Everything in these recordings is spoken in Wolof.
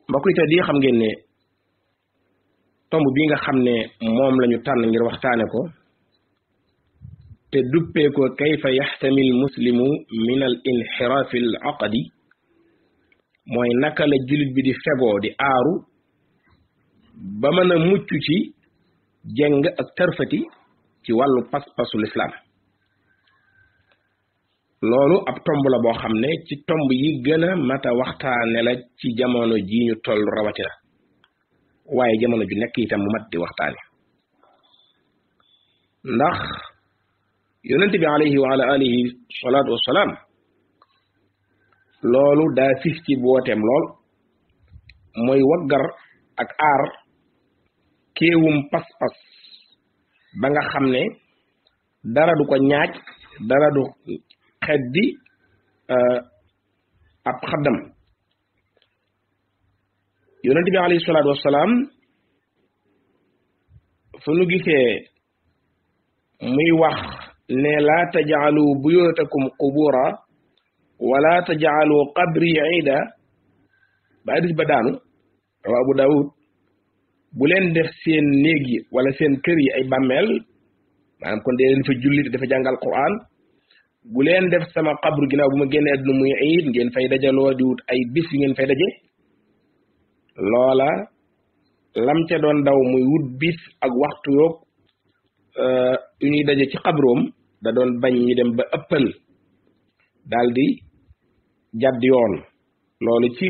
mbokk yi tey di xam ngeen ne tomb bi nga xam ne moom lañu tànn ngir waxtaane ko te duppee ko kayfa yaxtamil muslimu min al inxiraaf al aqdi mooy naka la jullit bi di fegoo di aaru ba mën a mucc ci jeng ak tërfati ci wàllu pas-pasu lislaam loolu ab tomb la boo xam ne ci tomb yi gën a mata waxtaane la ci jamono ji ñu toll rawatina waaye jamono ju nekk itam mu mat di waxtaane ndax yonent bi alayhi wa ala alihi salaatu wassalaam loolu daa fis ci booteem lool mooy waggar ak aar kéewum pas-pas ba nga xam ne dara du ko ñaaj dara du xeddi ab xaddam yonent bi alayhi salaatu wassalaam fu nu gisee muy wax ne laa tajaalu buyutakum qubura wala tajaalu qabri ida ba hadis ba daanu rawa Abu Dawud bu leen def seen néeg yi wala seen kër yi ay bàmmeel maanaam kon dee leen fa jullit dafa jàngal Qur'an bu leen def sama qabru ginnaaw bu ma génnee àdduna muy iid ngeen fay dajaloo di wut ay bis yi ngeen fay daje loola lam ca doon daw muy wut bis ak waxtu yoog yu ñuy daje ci xabroom da doon bañ ñu dem ba ëppal daldi jàdd yoon loolu ci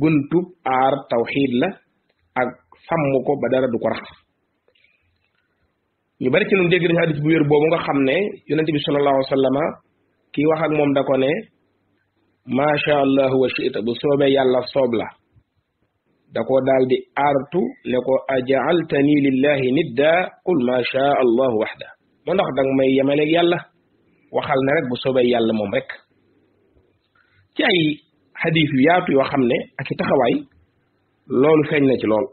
buntu aar tawxiid la ak sàmm ko ba dara du ko rax ñu bari ci ñun dégg nañu hadis bu wér boobu nga xam ne yonente bi sallallahu alayhi wa sallama kii wax ak moom da ko ne macha allah wa shi'ta bu soobee yàlla soob la da ko daal di aartu ne ko ajaaltani lillahi nidda qul ma sha allahu waxda moo ndax danga may yemaleeg yàlla waxal ne rek bu soobee yàlla moom rek ci ay xadiis yu yaatu yoo xam ne ak i taxawaay loolu feeñ na ci lool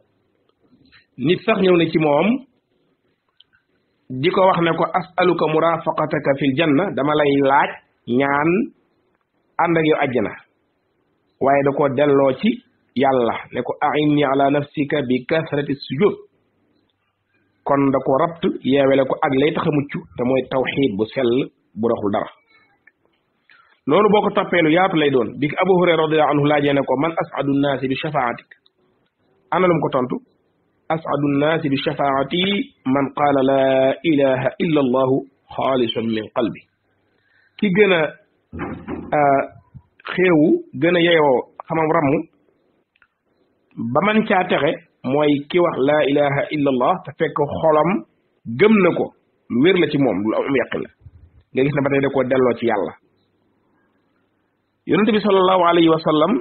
nit sax ñëw na ci moom di ko wax ne ko asaluka murafaqataka fil janna dama lay laaj ñaan ànd ak yow àjjana waaye da ko delloo ci yàlla ne ko a'inni ala nafsika bi kasrati sujud kon da ko rabt yeewele ko ak lay tax a mucc te mooy tawxiid bu sell bu raxul dara loolu boo ko toppeelu yaatu lay doon bi Abu Hurayra radiyallahu anhu laajee ne ko man as'adu nnaasi bi shafaatik ana lum ko tontu as'adu nnaasi bi shafaati man qaala laa ilaha illa allahu xaalisan min qalbi ki gën a xéewu gën a yeyoo xamam ramm ba man caa texe mooy ki wax laa ilaha illa allah te fekk xolam gëm na ko lu wér la ci moom lu am yaqin la nga gis ne ba tey da koo delloo ci yàlla yonente bi sallallahu alayhi wa sallam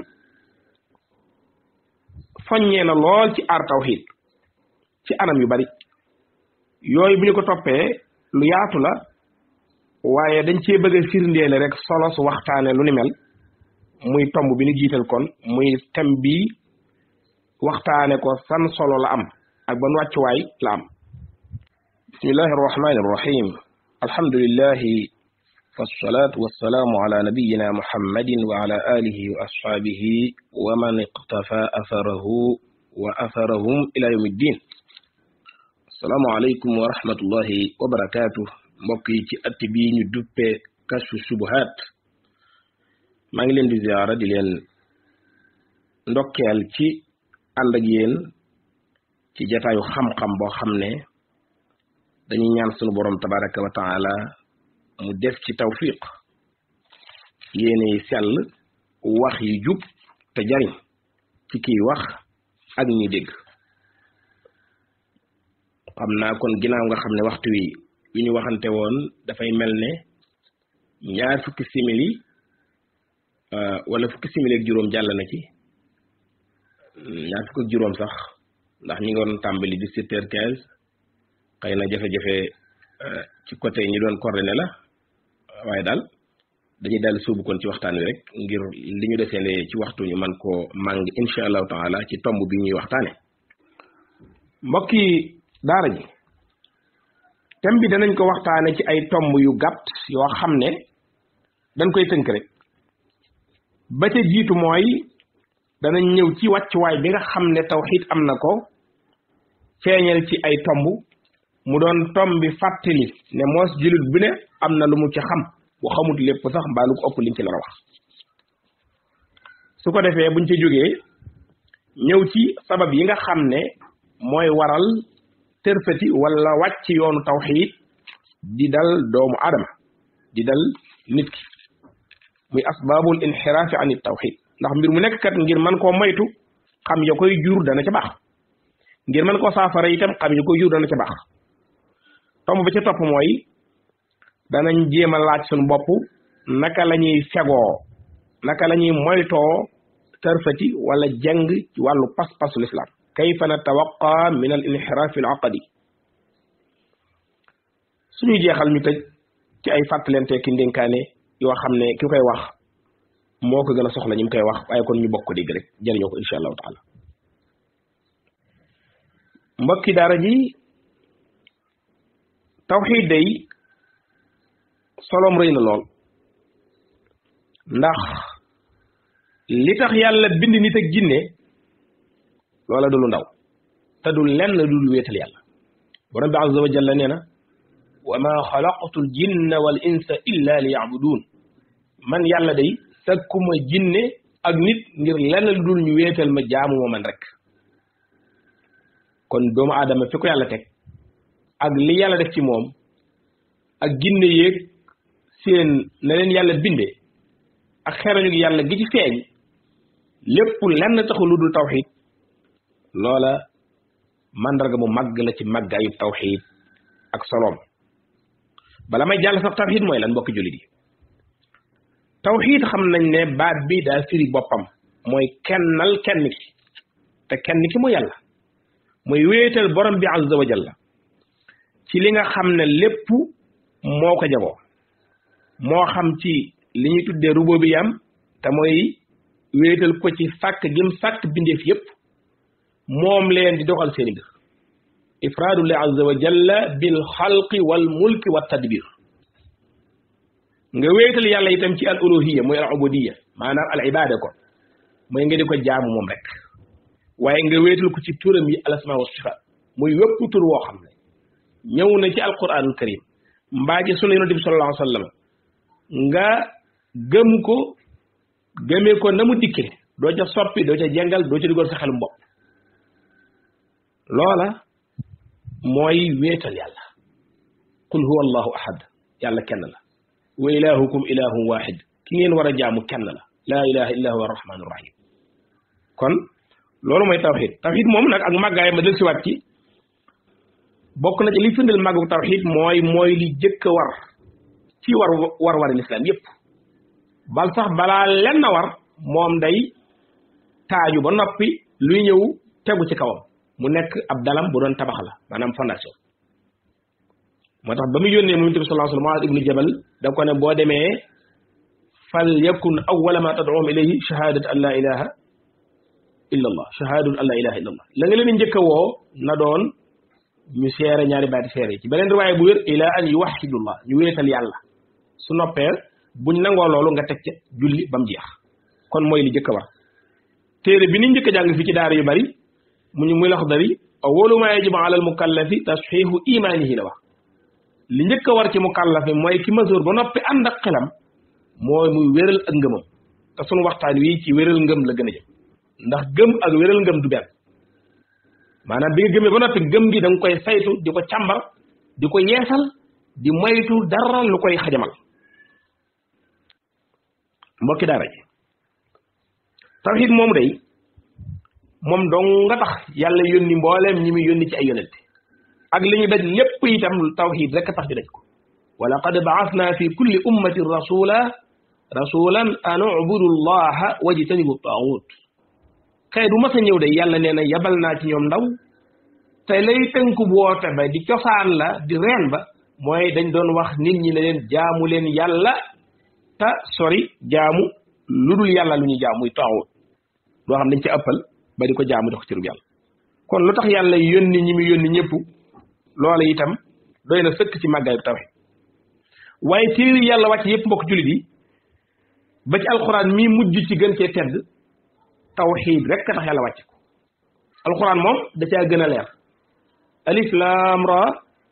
soññee na lool ci aar tawxiid ci anam yu bari yooyu bu ñu ko toppee lu yaatu la waaye dañ cee bëgg a firndeele rek solo su waxtaane lu ni mel muy tomb bi ñu jiital kon muy thème bi waxtaane ko san solo la am ak ban wàccuwaay la am bismillahi arrahmani arrahim alhamdulillahi wassalatu wassalaamu ala nabiyina muhammadin wa ala alihi wa ashabihi wa man iqtafa atharahu wa atharahum ila yawmi ddin assalaamu alaykum wa rahmatullahi wa barakatuh mbokk yi ci atti bi ñu duppee kashfu shubuhat maa ngi leen di ziyaara di leen ndokkeel ci ànd ak yéen ci jataayu xam-xam boo xam ne dañuy ñaan sunu borom tabaraka wa taala mu def ci tawfiq yéene sell wax yi jub te jariñ ci kiy wax ak ñi dégg xam naa kon ginnaaw nga xam ne waxtu wi ñu waxante woon dafay mel ne ñaar fukki simili wala fukki simili ak juróom jàll na ci ñaar fukk ak juróom sax ndax ñi ngi doon tàmbali 17h15 xëy na jafe-jafe ci côté ñi doon coordonné la waaye daal dañuy daal suubu kon ci waxtaan wi rek ngir li ñu desee ci waxtu ñu man koo màng insha allahu taala ci tomb bi ñuy waxtaane mbokki daara ji thème bi danañ ko waxtaane ci ay tomb yu gàtt yoo xam ne dañ koy tënk rek ba ca jiitu mooy danañ ñëw ci wàccuwaay bi nga xam ne tawxiid am na ko feeñal ci ay tomb mu doon tomb bi fàttali ne moos jullit bu ne am na lu mu ci xam bu xamut lépp sax mbaa lu ko ëpp liñ ci nar a wax su ko defee buñ ci jógee ñëw ci sabab yi nga xam ne mooy waral tërfati wala wàcc yoonu tawxiid di dal doomu adama di dal nit ki muy asbaabul inxiraafi an tawxiid ndax mbir mu nekk kat ngir mën koo moytu xam ya koy jur dana ca baax ngir mën koo saafara itam xam ya koy jur dana ca baax tomb ba ca topp mooy danañ jéem a laaj suñu bopp naka la ñuy fegoo naka la ñuy moytoo tërfati wala jeng ci wàllu pas-pasu lislaam kayfa natawaqa min al inxiraafi al aqadi suñuy jeexal ñu tëj ci ay fàttalente ki ndénkaane yoo xam ne ki koy wax moo ko gën a soxla ñi mu koy wax waaye kon ñu bokk ko dégg rek jëriñoo ko insha allahu taala mbokki daara ji tawxiid day solom rëy na lool ndax li tax yàlla bind nit ak jinne loola du lu ndaw te du lenn du lu wéetal yàlla borom bi azza wa jalla nee na wa ma xalaqtu l jinna wal insa illa li yacbuduun man yàlla day sakkuma jinne ak nit ngir lenn lu dul ñu wéetal ma jaamu ma man rek kon doomu aadama fi ko yàlla teg ak li yàlla def ci moom ak jinne yéeg seen na leen yàlla binde ak xerañu yàlla gi ci feeñ lépp lenn taxu lu dul tawxiid loola mandarga mu màgg la ci màggaayu tawxiid ak soloom bala may jàll sax tawxiid mooy lan mbokki jullit yi tawxiid xam nañ ne baat bi daa firi boppam mooy kennal kenn ki te kenn ki mu yàlla muy wéetal borom bi azza wa jalla ci li nga xam ne lépp moo ko jagoo moo xam ci li ñuy tuddee rububiyam te mooy wéetal ko ci sàkk gim sàkk bindeef yépp moom leen di doxal seeni mbir ifraadullah azza wa jalla bil xalqi wal mulki wa tadbir nga wéetal yàlla itam ci al uluhiyya mooy al ubudiyya maanaam al ibada ko mooy nga di ko jaamu moom rek waaye nga wéetal ko ci turam yi al asma wa sifaat muy wépp tur woo xam ne ñëw na ci alquranul karim mbaa ci sunna yonent bi sallallahu alayhi wa sallam nga gëm ko gëmee ko na mu dikkee doo ca soppi doo ca jengal doo ca dugal sa xelum bopp loola mooy wéetal yàlla qul huwa allahu ahad yàlla kenn la wa ilahukum ilahun wahid ki ngeen war a jaamu kenn la laa ilaha illa huwa arrahmanu rahim kon loolu mooy tawxid tawxid moom nag ak màggaay ma del siwaat ci bokk na ci li firndeel màggu tawxid mooy li jëkk a war ci war lislaam yépp bal sax balaa lenn war moom day taaju ba noppi luy ñëw tegu ci kawam mu nekk ab dalam bu doon tabax la maanaam fondation moo tax ba mu yónnee mu nabi sallallahu alayhi wa sallam Muaaz ibnu Jabal da ko ne boo demee fal yakun awwala ma tad'uhum ilayhi shahadatu an la ilaha illa allah shahadatu an la ilaha illa allah la nga leen njëkk a woo na doon ñu seere ñaari baati seere yi ci beneen riwaaya bu wér ila an yuwahidullah ñu wéetal yàlla su noppee buñ nangoo loolu nga teg ca julli ba mu jeex kon mooy li njëkk a war téere bi ni njëkk a jàng fi ci daara yu bari muy Laxdari awwalu ma yajibu ala al mukallafi tasxiixu imaanihi la wax li njëkk a war ci mukallafi mooy ki masoor ba noppi ànd ak xelam mooy muy wéral ak ngëmam te sunu waxtaan wi ci wéral ngëm la gën a jëm ndax gëm ak wéral ngëm du benn maanaam bi nga gëmee ba noppi gëm gi da nga koy saytu di ko càmbar di ko yeesal di moytu dara lu koy xajamal mbokki daara ji tawxiid moom day moom dong nga tax yàlla yónni mbooleem ñi muy yónni ci ay yonente ak li ñu daj lépp itam tawxiid rek a tax ñu daj ko wa laqad ba'athna fi kulli ummatin rasulan an ubudu llaha wajtanibu taaxut xëy du mas a ñëw de yàlla nee na yabal naa ci ñoom ndaw te lay tënku woote ba di cosaan la di reen ba mooy dañ doon wax nit ñi ne leen jaamu leen yàlla te sori jaamu lu dul yàlla lu ñuy jaam muy taaxut loo xam dañ ci ëppal ba di ko jaamu jox ci rub yàlla kon lu tax yàlla yónni ñi mu yónni ñëpp loola itam doy na sëkk ci màggaayu tawxiid waaye téere yàlla wàcc yëpp mbokk jullit yi ba ci alxuraan mii mujj ci gën cee tedd tawxiid rek tax yàlla wàcc ko alquran moom da caa gën a leer alif lam ra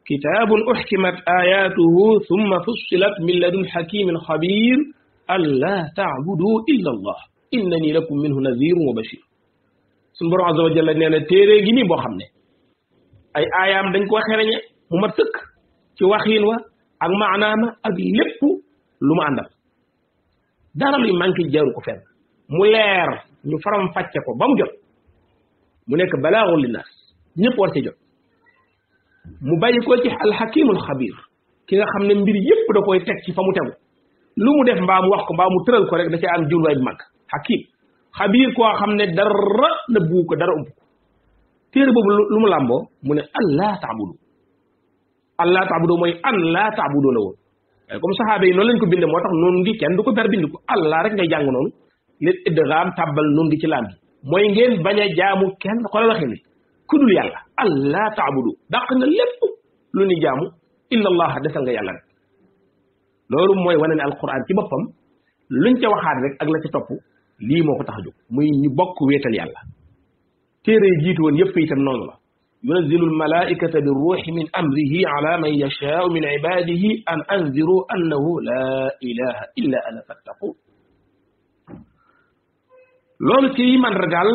kitaabun uxkimat ayatuhu thumma fussilat min ladun xakimin xabir an laa taabudu illa allah innani lakum minhu nadirun wa bashir suñu borom azza wa jalla nee na téere gi nii boo xam ne ay aayaam dañ ko xereñe mu mat sëkk ci waxiin wa ak maanaama ak lépp lu mu àndal dara luy manqué jaru ko fenn mu leer ñu faram fàcce ko ba mu jot mu nekk balaaxul linnaas ñëpp war ci jot mu bàyyi ko ci alxakimul xabir ki nga xam ne mbir yépp da koy teg ci fa mu tegu lu mu def mbaa mu wax ko mbaa mu tëral ko rek da cee am jubluwaay bu mag hakim xabir koo xam ne dara nëbbu ko dara ump ko téere boobu lu mu làmboo mu ne allah taabudu mooy an laa taabudu la woon waaye comme saxaaba yi noonu lañ ko binde moo tax noonu ngi kenn du ko ber bind ko allah rek ngay jàng noonu leen idgaam tàbbal noonu ngi ci laam bi mooy ngeen bañ a jaamu kenn xoolal waxin ni ku dul yàlla allah taabudu dàq nga lépp lu ni jaamu illa allah desal nga yàlla rek loolu mooy wane ne alquran ci boppam luñ ca waxaat rek ak la ca topp lii moo ko tax a jóg muy ñu bokk wéetal yàlla téere yi jiitu woon yëpp itam noonu la yunazzilu almalaikata bi ruuxi min amrihi ala man yashaau min ibadihi an anziru annahu la ilaha illa ana fattaqun loolu ci mandargaal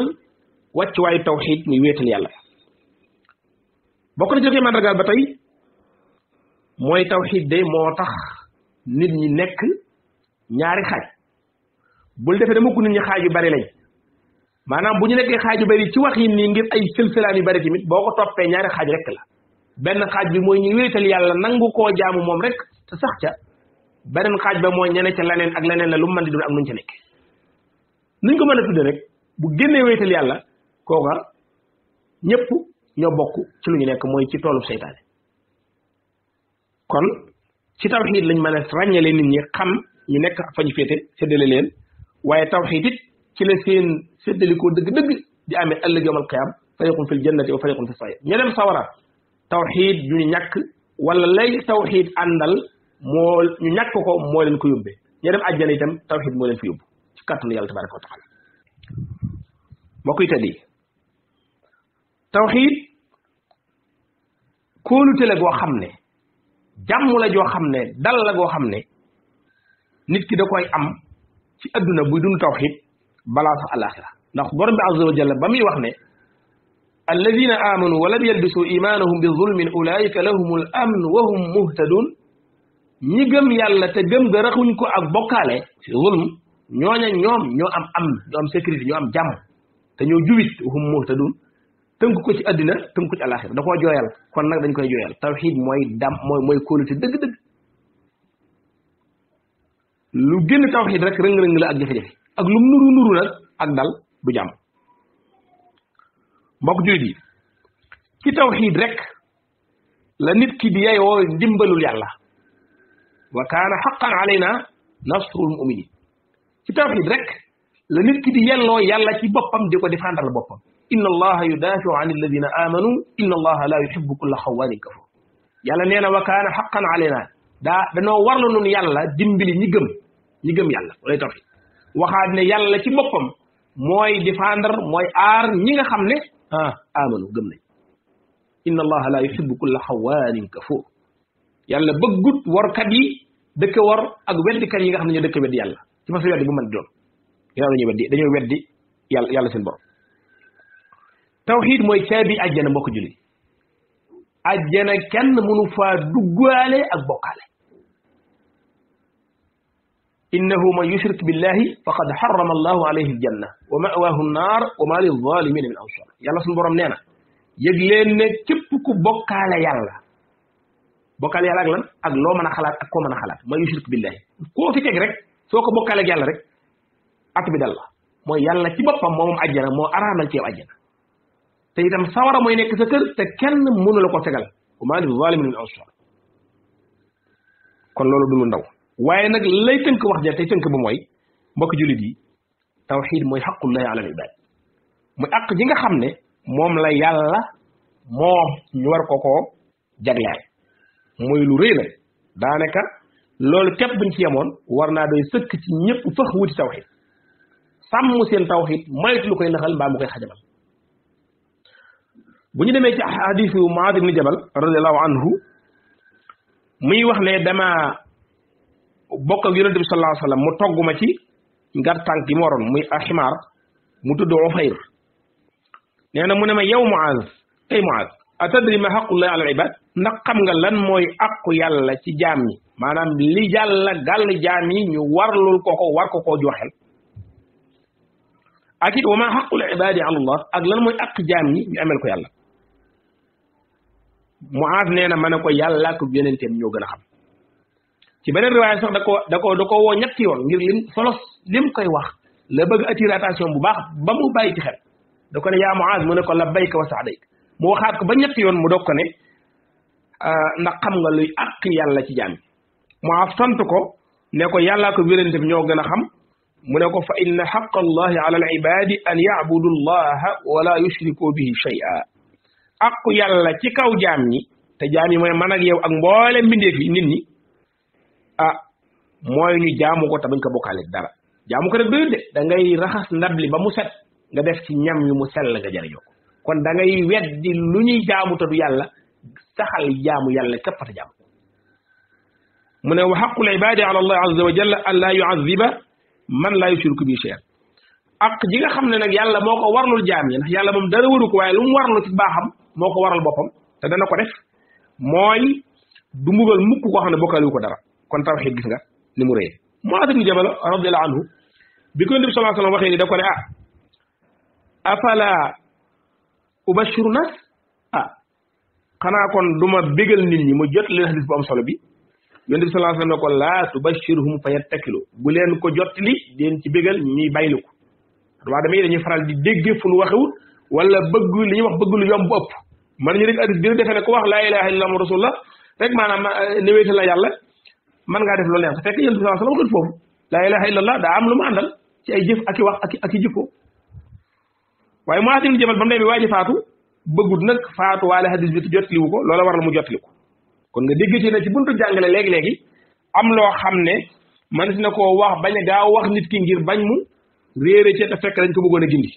wàccuwaayu tawxid muy wéetal yàlla bokk na jógee mandargaal ba tey mooy tawxid de moo tax nit ñi nekk ñaari xaaj bul defee dama ko nit ñi xaaj yu bari lañ maanaam bu ñu nekkee xaaj yu bari ci wax yi nii ngir ay sëlsëlaan yu bari tamit boo ko toppee ñaari xaaj rek la benn xaaj bi mooy ñu wéetal yàlla nangu koo jaamu moom rek te sax ca beneen xaaj ba mooy ñene ca leneen ak leneen la lu mu mën di doon ak nuñ ca nekk nuñ ko mën a tudde rek bu génnee wéetal yàlla kooka ñëpp ñoo bokk ci lu ñu nekk mooy ci toolu seytaane kon ci tawxiid lañ mën a ràññale nit ñi xam ñu nekk fa ñu féete séddale leen waaye tawxiid it ci la seen séddalikoo dëgg-dëgg di amee ëllëg yawmal qiyaam fariqun fil jannati wa fariqun fis sa'iir ña dem sawara tawxiid ñu ñàkk wala lay tawxiid àndal moo ñu ñàkk ko moo leen ko yóbbee ña dem àjjana itam tawxiid moo leen fi yóbbu ci kàttanu yàlla tabaaraka wa taala mbokk yi tëddi tawxiid kóolute la goo xam ne jàmm la joo xam ne dal la goo xam ne nit ki da koy am ci adduna buy dund tawxiid balaa sax alaxira ndax borom bi azza wa jalla ba muy wax ne alladina amanu wa lam yalbisu imanahum bi zulmin ulaika lahumul amn wa hum muhtadun ñi gëm yàlla te gëm ga raxuñ ko ak bokkaale ci zulm ñooña ñoom ñoo am amn ñoo am sécurité ñoo am jàmm te ñoo jubit wa hum muhtadun tënk ko ci addina tënk ko ci alaxira da koo jooyal kon nag dañ koy jooyal tawxiid mooy mooy kóolute dëgg-dëgg lu génn tawxiid rek rëng-rëng la ak jafe-jafe ak lu nuru nag ak dal du jàmm mbokk jullit yi ci tawxiid rek la nit ki di yeyoo ndimbalul yàlla wa kaana haqqan alayna nasrul mu'minin ci tawxiid rek la nit ki di yelloo yàlla ci boppam di ko défendre boppam inna allaha yudafiu an alladina amanu inna allaha la yuhibbu kulla xawaanin kafur yàlla nee na wa kaana haqqan alayna danoo warlu nun yàlla dimbali ñi gëm yàlla walay tawxiid waxaat ne yàlla ci boppam mooy défendre mooy aar ñi nga xam ne amanu gëm nañ inna allaha la yuhibbu kulla xawaanin kafur yàlla bëggut warkat yi dëkk war ak weddikat yi nga xam ne ñoo dëkk weddi yàlla ci fa su weddi bu mën di doon yow dañoo weddi yàlla seen borom tawxiid mooy caabi àjjana mbokk julli àjjana kenn mënu faa duggaale ak bokkaale innahu man yushrik billahi faqad harrama allahu alayhi aljanna wa ma'waahu nnaar wa ma lilzalimina min ansar yàlla suñu borom nee na yëg leen ne képp ku bokkaale yàlla ak lan ak loo mën a xalaat ak koo mën a xalaat man yushrik billahi koo fi teg rek soo ko bokkaale ak yàlla rek at bi dal la mooy yàlla ci boppam moom àjjana moo araamal ci yow àjjana te itam sawara mooy nekk sa kër te kenn mënu la ko fegal wa ma lilzalimina min ansar kon loolu du lu ndaw waaye nag lay tënk wax ja tey tënk ba mooy mbokk jullit yi tawxiid mooy xaqullahi ala al ibaad muy àq ji nga xam ne moom la yàlla moom ñu war ko koo jagleel muy lu rëy la daanaka loolu képp buñ ci yemoon war naa doy sëkk ci ñëpp fëx wuti tawxiid sàmm seen tawxiid moytu lu koy naxal mbaa mu koy xajamal bu ñu demee ci hadiisu Muaaz ibn Jabal radiyallahu anhu muy wax ne dama bokk ak yonente bi sallallahu alayhi wa sallam mu togg ma ci ngar tànk yi mu waroon muy aximaar mu tudd Ufayr nee na mu ne ma yow Muaaz tey Muaaz atadri ma xaqullahi ala al ibad ndax xam nga lan mooy aqu yàlla ci jaam ñi maanaam li yàlla gàll jaam yi ñu warlul ko war ko koo joxel ak it wa ma xaqul ibadi ala allah ak lan mooy aq jaam ñi ñu amel ko yàlla Muaaz nee na ma ne ko yàlla ak yonenteem ñoo gën a xam ci beneen riwaaya sax da ko woo ñetti yoon ngir lim koy wax la bëgg attirer attention bu baax ba mu bàyyi ci xel da ko ne yaa Muaaz mu ne ko labbayka wa sa'dayk mu waxaat ko ba ñetti yoon mu doog ko ne ndax xam nga luy àq yàlla ci jaam Muaaz sant ko ne ko yàllaa ko yonenteem ñoo gën a xam mu ne ko fa inna xaqa allahi ala al ibadi an ya'budu allaha wala yushriku bihi shay'a aqu yàlla ci kaw jaam ñi te jaam yi mooy man ak yow ak mboole mbindeef yi nit ñi mooy ñu jaamu ko te bañ ko bokkaale dara jaamu ko rek doyul de da ngay raxas ndab li ba mu set nga def ci ñam yu mu sell nga jëriñoo ko kon da ngay weddi lu ñuy jaamu te du yàlla saxal jaamu yàlla képp ta jaamu mu ne wa xaqul ibadi ala allah azza wa jalla an la yu'azziba man la yushriku bi shay'an ak ji nga xam ne nag yàlla moo ko warlul jaam yi ndax yàlla moom dara waru ko waaye lu mu warlu ci baaxam moo ko waral boppam te dana ko def mooy du mbugal mukk koo xam ne bokkaaliwu ko dara kon tawxiid gis nga ni mu rëy Muaaz ibn Jabal radiyallahu anhu bi ko Nabi sallallahu alayhi wasallam waxee ni da ko ne afala ubashiru nas xanaa kon duma bégal nit ñi mu jot leen hadis bu am solo bi Yonent bi sallallahu alayhi wasallam ne ko laa tubashirhum fa yattakilu bu leen ko jotli leen ci bégal ñuy baylu ko waa damay dañuy faral di dégg fu nu waxewut wala bëgg li ñuy wax bëgg lu yomb ëpp man ñu rek hadis bi defee ne ko wax laa ilaha illallah rasulullah rek maanaam néwéetal la yàlla man ngaa def loolu neex fekk Yonent bi sallallahu alayhi wasallam waxul foofu laa ilaha illallah daa am lu mu àndal ci ay jëf ak i wax ak i jikko waaye Muaaz ibn Jabal ba mu demee waaji faatu bëggut nag faatu waale hadis bi te jotliwu ko loola waral mu jotli ko kon nga déggati na ci buntu jàngale léegi-léegi am loo xam ne man si na koo wax bañ a gaaw wax nit ki ngir bañ mu réere ci te fekk lañ ko bëggoon a gindi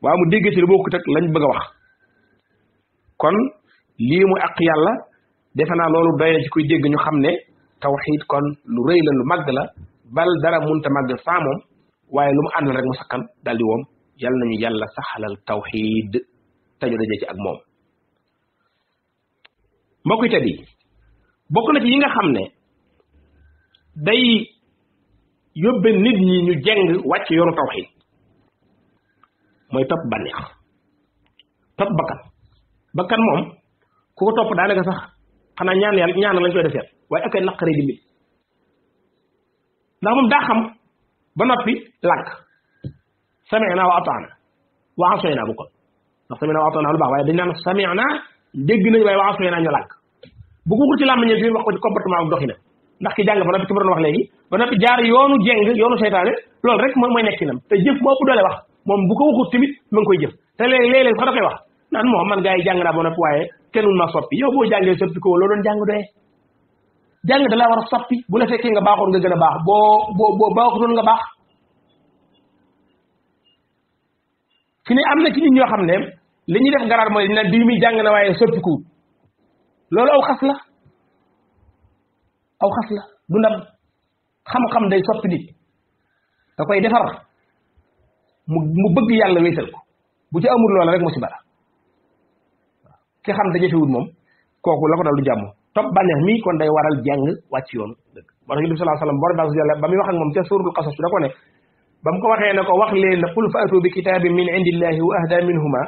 waaw mu déggati lu bokkut ak lañ bëgg a wax kon lii mu àq yàlla defe naa loolu doy na ci kuy dégg ñu xam ne tawxiid kon lu rëy la lu màgg la bal dara munta màgg saa moom waaye lu mu àndal rek mu sakkan daal di woom yàlla nañu yàlla saxalal tawxiid tajo daje ci ak moom mbokk yi tedd yi bokk na ci yi nga xam ne day yóbbe nit ñi ñu jeng wàcc yoonu tawxiid mooy topp bànneex topp bakkan moom ku ko topp daanaka sax xanaa ñaan lañ koy defee waaye ak ay naqaree dimbali ndax moom daa xam ba noppi lànk sami'na wa ata'na wa asayna bu ko ndax sami'na wa ata'na lu baax waaye dañ naan sami'na dégg nañ waaye wa asayna ñu lànk bu ko ci làmmiñ fi wax ko ci comportement ak doxinam ndax ki jàng ba noppi ci ma doon wax léegi ba noppi jaar yoonu jeng yoonu seytaane loolu rek mooy nekkinam te jëf moo ëpp doole wax moom bu ko waxut tamit ma ngi koy jëf te léeg-léeg sax da koy wax naan moom man gars yi jàng naa ba noppi waaye kenn mun ma soppi yow boo jàngee soppi ko loo doon jàng doyee jàng da laa war a soppi bu la fekkee nga baaxoon nga gën a baax boo baaxutoon nga baax fi ne am na ci nit ñoo xam ne li ñuy def garaar mooy dina diw mi jàng na waaye soppi ko loolu aw xas la du ndam xam-xam day soppi nit da koy defar mu bëgg yàlla wéetal ko bu ci amul loola rek musiba la ki xam da jëfewut moom kooku la ko dal du jàmm topp bànneex mi kon day waral jàng wàcc yoonu dëgg moo tax Nabi sallallahu alayhi wasallam bor baax yàlla ba muy wax ak moom ca suuratul Qasas da ko ne ba mu ko waxee ne ko wax leen ne qul fa'tu bi kitaabin min indillahi wa ahda minhuma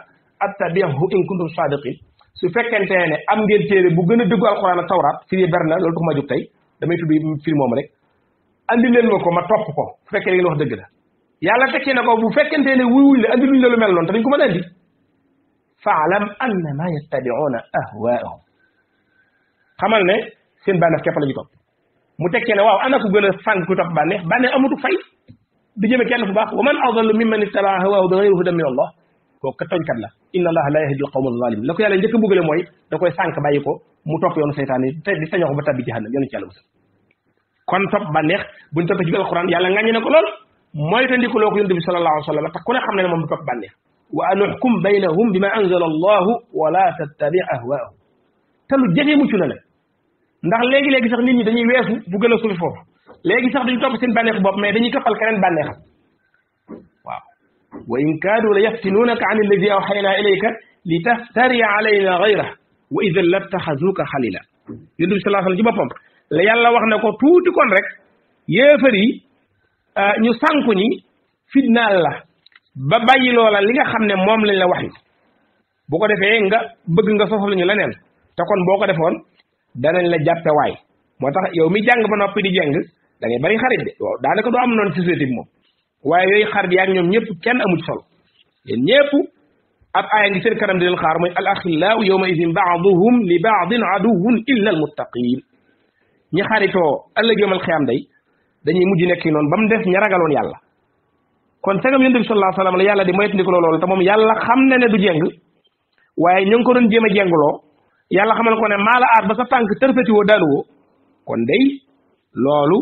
attabi'hu in kuntum sadiqin su fekkente ne am ngeen téere bu gën a dëggu alquran ak tawraat firi ber na loolu tax ma jóg tey damay tudd firi moom rek andi leen ma ko ma topp ko bu fekkee ngeen wax dëgg la yàlla tekkee na ko bu fekkente ne wuy la andi luñ la lu mel noonu te dañ ko mën a andi fa'lam annama yattabi'una ahwaa'ahum xamal ne seen bànneex képp la ñu topp mu tekkee ne waaw ana ko gën a sànq ku topp bànneex amutu fay du jëme kenn fu baax wa man adallu mimman ittaba'a hawaahu bi ghayri hudan min Allah kooku kat tooñkat la inna allaha la yahdi al-qawma az-zalimin la ko yàlla njëkk a mbugale mooy da koy sànq bàyyi ko mu topp yoonu seytaan yi te di sañoo ko ba tabbi jahannam yoonu ci yàlla musal kon topp bànneex buñ toppee ci biir alquran yàlla ŋàññi na ko lool moytandikuloo ko yonent bi sallallahu alayhi wa sallam tax ku ne xam ne moom du topp bànneex wa an uxkum baynahum bima anzala allahu wala tattabi ahwaahum te lu jege mucc na la ndax léegi-léegi sax nit ñi dañuy weesu bu gën a suufi foofu léegi sax duñu topp seen bànneexu bopp mais dañuy toppal keneen bànneexam waaw wa in kaadu la yaftinuunaka an alladi awxaynaa ilayka li taftari alayna gayra wa idan lattaxazuuka xalila yonent bi sallallahu alayhi wa sallam ci boppam la yàlla wax na ko tuuti kon rek yéefar yi ñu sànku ñi fitnaal la ba bàyyi loola li nga xam ne moom lañ la wax yi bu ko defee nga bëgg nga sosal ñu leneen te kon boo ko defoon danañ la jàppe waay moo tax yow mi jàng ba noppi di jàng da ngay bari xarit de waaw daanaka doo am noonu ci société bi moom waaye yooyu xarit yaak ñoom ñëpp kenn amu ci solo yéen ñëpp ab aaya ngi seen kanam di leen xaar mooy al axillaau yawma idin baaduhum li baadin aduwun illa al muttaqin ñi xaritoo ëllëg yawmal xiyaam day dañuy mujj nekk noonu ba mu def ña ragaloon yàlla kon sagam yonent bi sallallahu alayhi wa sallam la yàlla di moytandiku loolu te moom yàlla xam ne ne du jeng waaye ñu ngi ko doon jéem a jenguloo yàlla xamal ko ne maa la aar ba sa tànk tërfetiwoo daanuwoo kon day loolu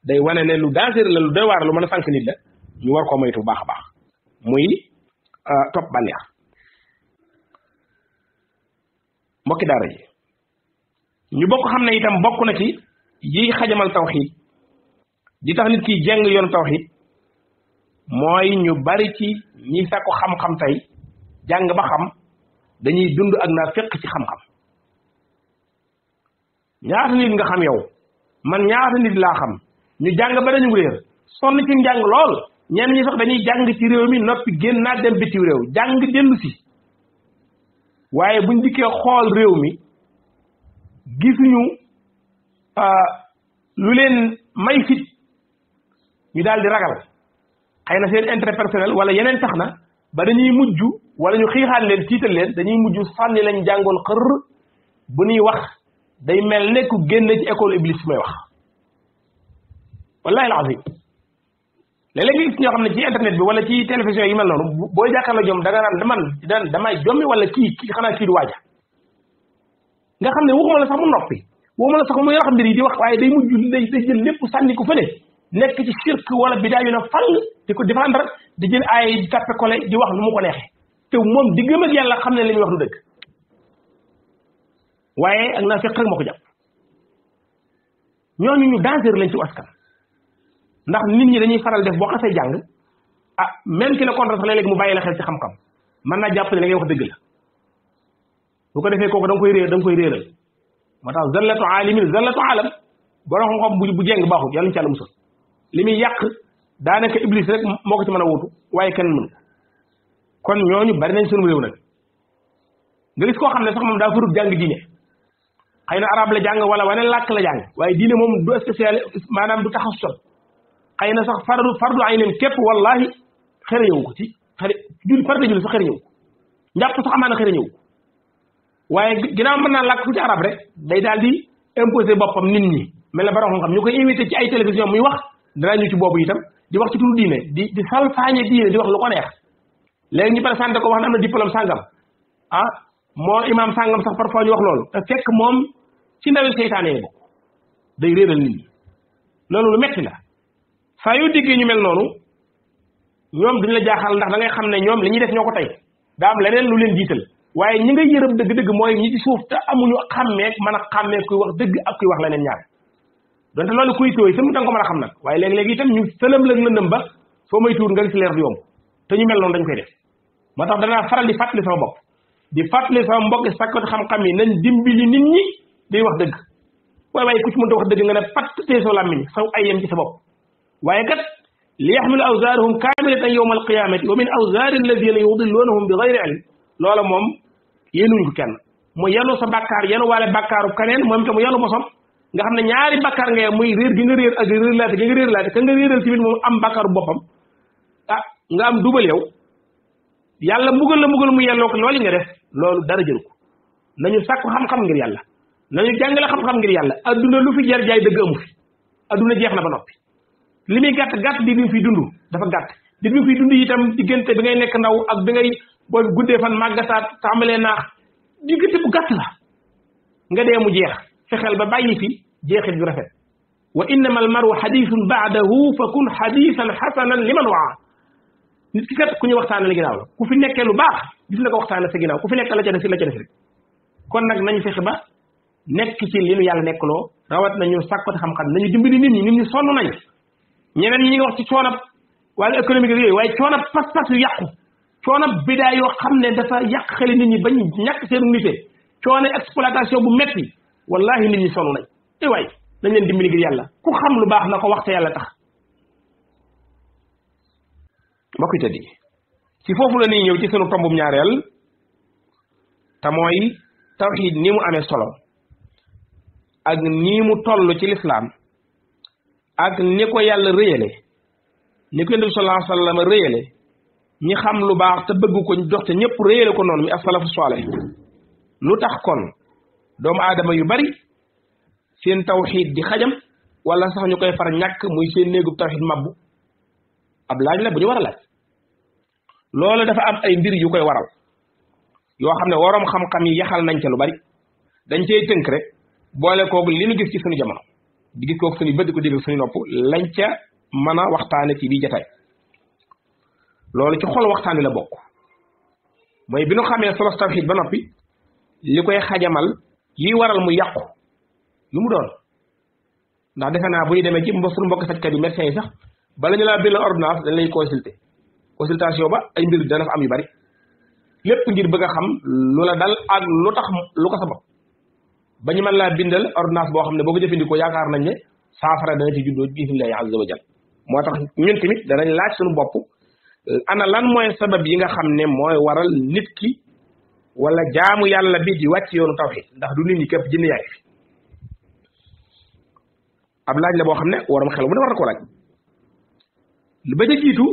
day wane ne lu dangereux la lu doy waar lu mën a sànq nit la ñu war koo moytu bu baax a baax muy topp bànneex mbokki daara ji ñu bokk xam ne itam bokk na ci yi xajamal tawxiid di tax nit ki jeng yoonu tawxiid mooy ñu bari ci ñi sàkku xam-xam tey jàng ba xam dañuy dund ak naa fekk ci xam-xam ñaata nit nga xam yow man ñaata nit laa xam ñu jàng ba dañu réer sonn ci njàng lool ñenn ñi sax dañuy jàng ci réew mi noppi génn naa dem bitim réew jàng dellu si waaye buñ dikkee xool réew mi gisuñu lu leen may fit ñu daal di ragal xëy na seen intérêt personnel wala yeneen tax na ba dañuy mujj wala ñu xiixaan leen tiital leen dañuy mujj sànni lañ jàngoon xër bu ñuy wax day mel ne ku génn ci école iblis may wax wallahi alazim léeg-léeg nga gis ñoo xam ne ci internet bi wala ci télévision yi mel noonu booy jàkkaarloo ñoom da nga naan damay jommi wala kii xanaa kii du waaja nga xam ne waxuma la sax mu noppi waxuma la sax mu yor xam mbir yi di wax waaye day mujj day jël lépp sànni ko fële nekk ci shirk wala bidaa yu ne fàll di ko défendre di jël ay di tàppe kole di wax nu mu ko neexee te moom di gëm ak yàlla xam ne li muy wax du dëgg waaye ak naa fekk rek moo ko jàpp ñooñu ñu danger lañ ci askan ndax nit ñi dañuy faral def boo xasee jàng ah même ki la contre sax léeg-léeg mu bàyyi la xel ci xam-xam mën naa jàpp ne la ngay wax dëgg la bu ko defee kooku da nga koy réer da nga koy réeral moo tax zallatu aalimin zallatu aalam borom xam-xam bu jeng baaxul yàlla ñu ci àlla musal li muy yàq daanaka iblis rek moo ko ci mën a wutu waaye kenn mënu kon ñooñu bari nañ sunu réew nag nga gis koo xam ne sax moom daa farut jàng diine xëy na arab la jàng wala wane làkk la jàng waaye diine moom du spécial maanaam du taxas sol xëy na sax fardu aynin képp wallahi xëre ñëw ko ci xëre jul farata jul sax xëre ñëw ko njàpp sax amaana xëre ñëw ko waaye ginnaaw mën naa làkk fu ci arab rek day daal di imposer boppam nit ñi mel na borom xam-xam ñu koy invité ci ay télévision muy wax danaa ñu ci boobu itam di wax ci turu diine di salfaañe diine di wax lu ko neex léegi ñu présenté ko wax ne am na diplôme sàngam ah moo imaam sàngam sax parfois ñu wax loolu te fekk moom ci ndawi seytaane yi bokk day réeral nit ñi loolu lu metti la saa yoo déggee ñu mel noonu ñoom duñ la jaaxal ndax da ngay xam ne ñoom li ñuy def ñoo ko tey daa am leneen lu leen jiital waaye ñi nga yërëm dëgg-dëgg mooy ñi ci suuf te amuñu xàmmeek mën a xàmmee kuy wax dëgg ak kuy wax leneen ñaar donte loolu kuy tooy itam da nga ko mën a xam nag waaye léegi-léegi itam ñu sëlëm la lëndëm ba soo may tuur nga gis leer du yomb te ñu mel noonu dañ koy def moo tax danaa faral di fàttali sama bopp di fàttali sama mbokki sàkkati xam-xam yi nañ dimbali nit ñi di wax dëgg waaye ku ci mënta wax dëgg nga ne patt tee soo làmmiñ saw ay yem ci sa bopp waaye kat li yaxmilu awzaarahum kaamilatan yawma alqiyamati wa min awzaari alladina yudilluunahum bi gayri ilm loola moom yéenuñ ko kenn mu yenu sa bàkkaar yenu waale bàkkaaru kaneen moom itam mu yenu bosom nga xam ne ñaari bàkkaar nga muy réer gi nga réer ak réer laate gi nga réer laate ka nga réeral tamit moom am bàkkaaru boppam ah nga am dubal yow yàlla mbugal la mbugal mu yelloo ko loolu nga def loolu dara jël ko nañu sàkku xam-xam ngir yàlla nañu jàngale xam-xam ngir yàlla adduna lu fi jar jaay dëgg amu fi adduna jeex na ba noppi li muy gàtt gàtt di bi fiy dund dafa gàtt di bi fiy dund itam diggante bi ngay nekk ndaw ak bi ngay booy guddee fan màggataat tàmbalee naax diggante bu gàtt la nga dee mu jeex fexeel ba bàyyi fi jeexit ju rafet wa innama al maru xadisun baadahu fa kun xadisan xasanan liman waa nit ki kat ku ñu waxtaane la ginnaaw la ku fi nekkee lu baax gis na ko waxtaane sa ginnaaw ku fi nekk la ca def rek kon nag nañ fexe ba nekk ci li nu yàlla nekkloo rawat nañu sàkkoti xam-xam nañu dimbali nit ñi sonn nañ ñeneen ñi ngi wax ci coonab wàllu économique yooyu waaye coonab pas-pas yu yàqu coonab bidaa yoo xam ne dafa yàq xeli nit ñi bañ ñàkk seen nite coono exploitation bu metti wallahi nit ñi sonn nañ waay nañ leen dimbali ngir yàlla ku xam lu baax na ko waxte yàlla tax mbokk yi tëddi ci foofu la ñuy ñëw ci sunu tombum ñaareel te mooy tawxiid ni mu amee solo ak nii mu toll ci lislaam ak ni ko yàlla rëyale ni ko yonent bi sallallahu alayhi wa sallam rëyale ñi xam lu baax te bëgg ko jox te ñëpp rëyale ko noonu mi as-salafu saalih lu tax kon doomu aadama yu bari seen tawxiid di xajam wala sax ñu koy far ñàkk muy seen néegub tawxiid mabbu ab laaj la bu ñu war a laaj loolu dafa am ay mbir yu koy waral yoo xam ne waroom xam-xam yi yaxal nañ ca lu bari dañ cey tënk rek boole koog li ñu gis ci suñu jamono di gis koog suñu bët di ko dégg suñu nopp lañ ca mën a waxtaane ci bii jataay loolu ci xol waxtaan wi la bokk mooy bi nu xamee solo tawxiid ba noppi li koy xajamal yi waral mu yàqu lu mu doon ndax defe naa bu ñu demee ci suñu mbokk fajkat yi médecins yi sax bala ñu laa bind ordonnance dañ lay consultation ba ay mbir dana fa am yu bari lépp ngir bëgg a xam lu la dal ak lu tax lu ko sabab ba ñu mën laa bindal ordonnance boo xam ne boo ko jëfandikoo yaakaar nañ ne saafara dana ci juddoo bismillahi azza wa jal moo tax ñun tamit danañ laaj suñu bopp ana lan mooy sabab yi nga xam ne mooy waral nit ki wala jaamu yàlla bi di wàcc yoonu tawxiid ndax du nit ñi képp jënd yaa ngi fi ab laaj la boo xam ne waram xel bu ne war na koo laaj lu ba ca jiitu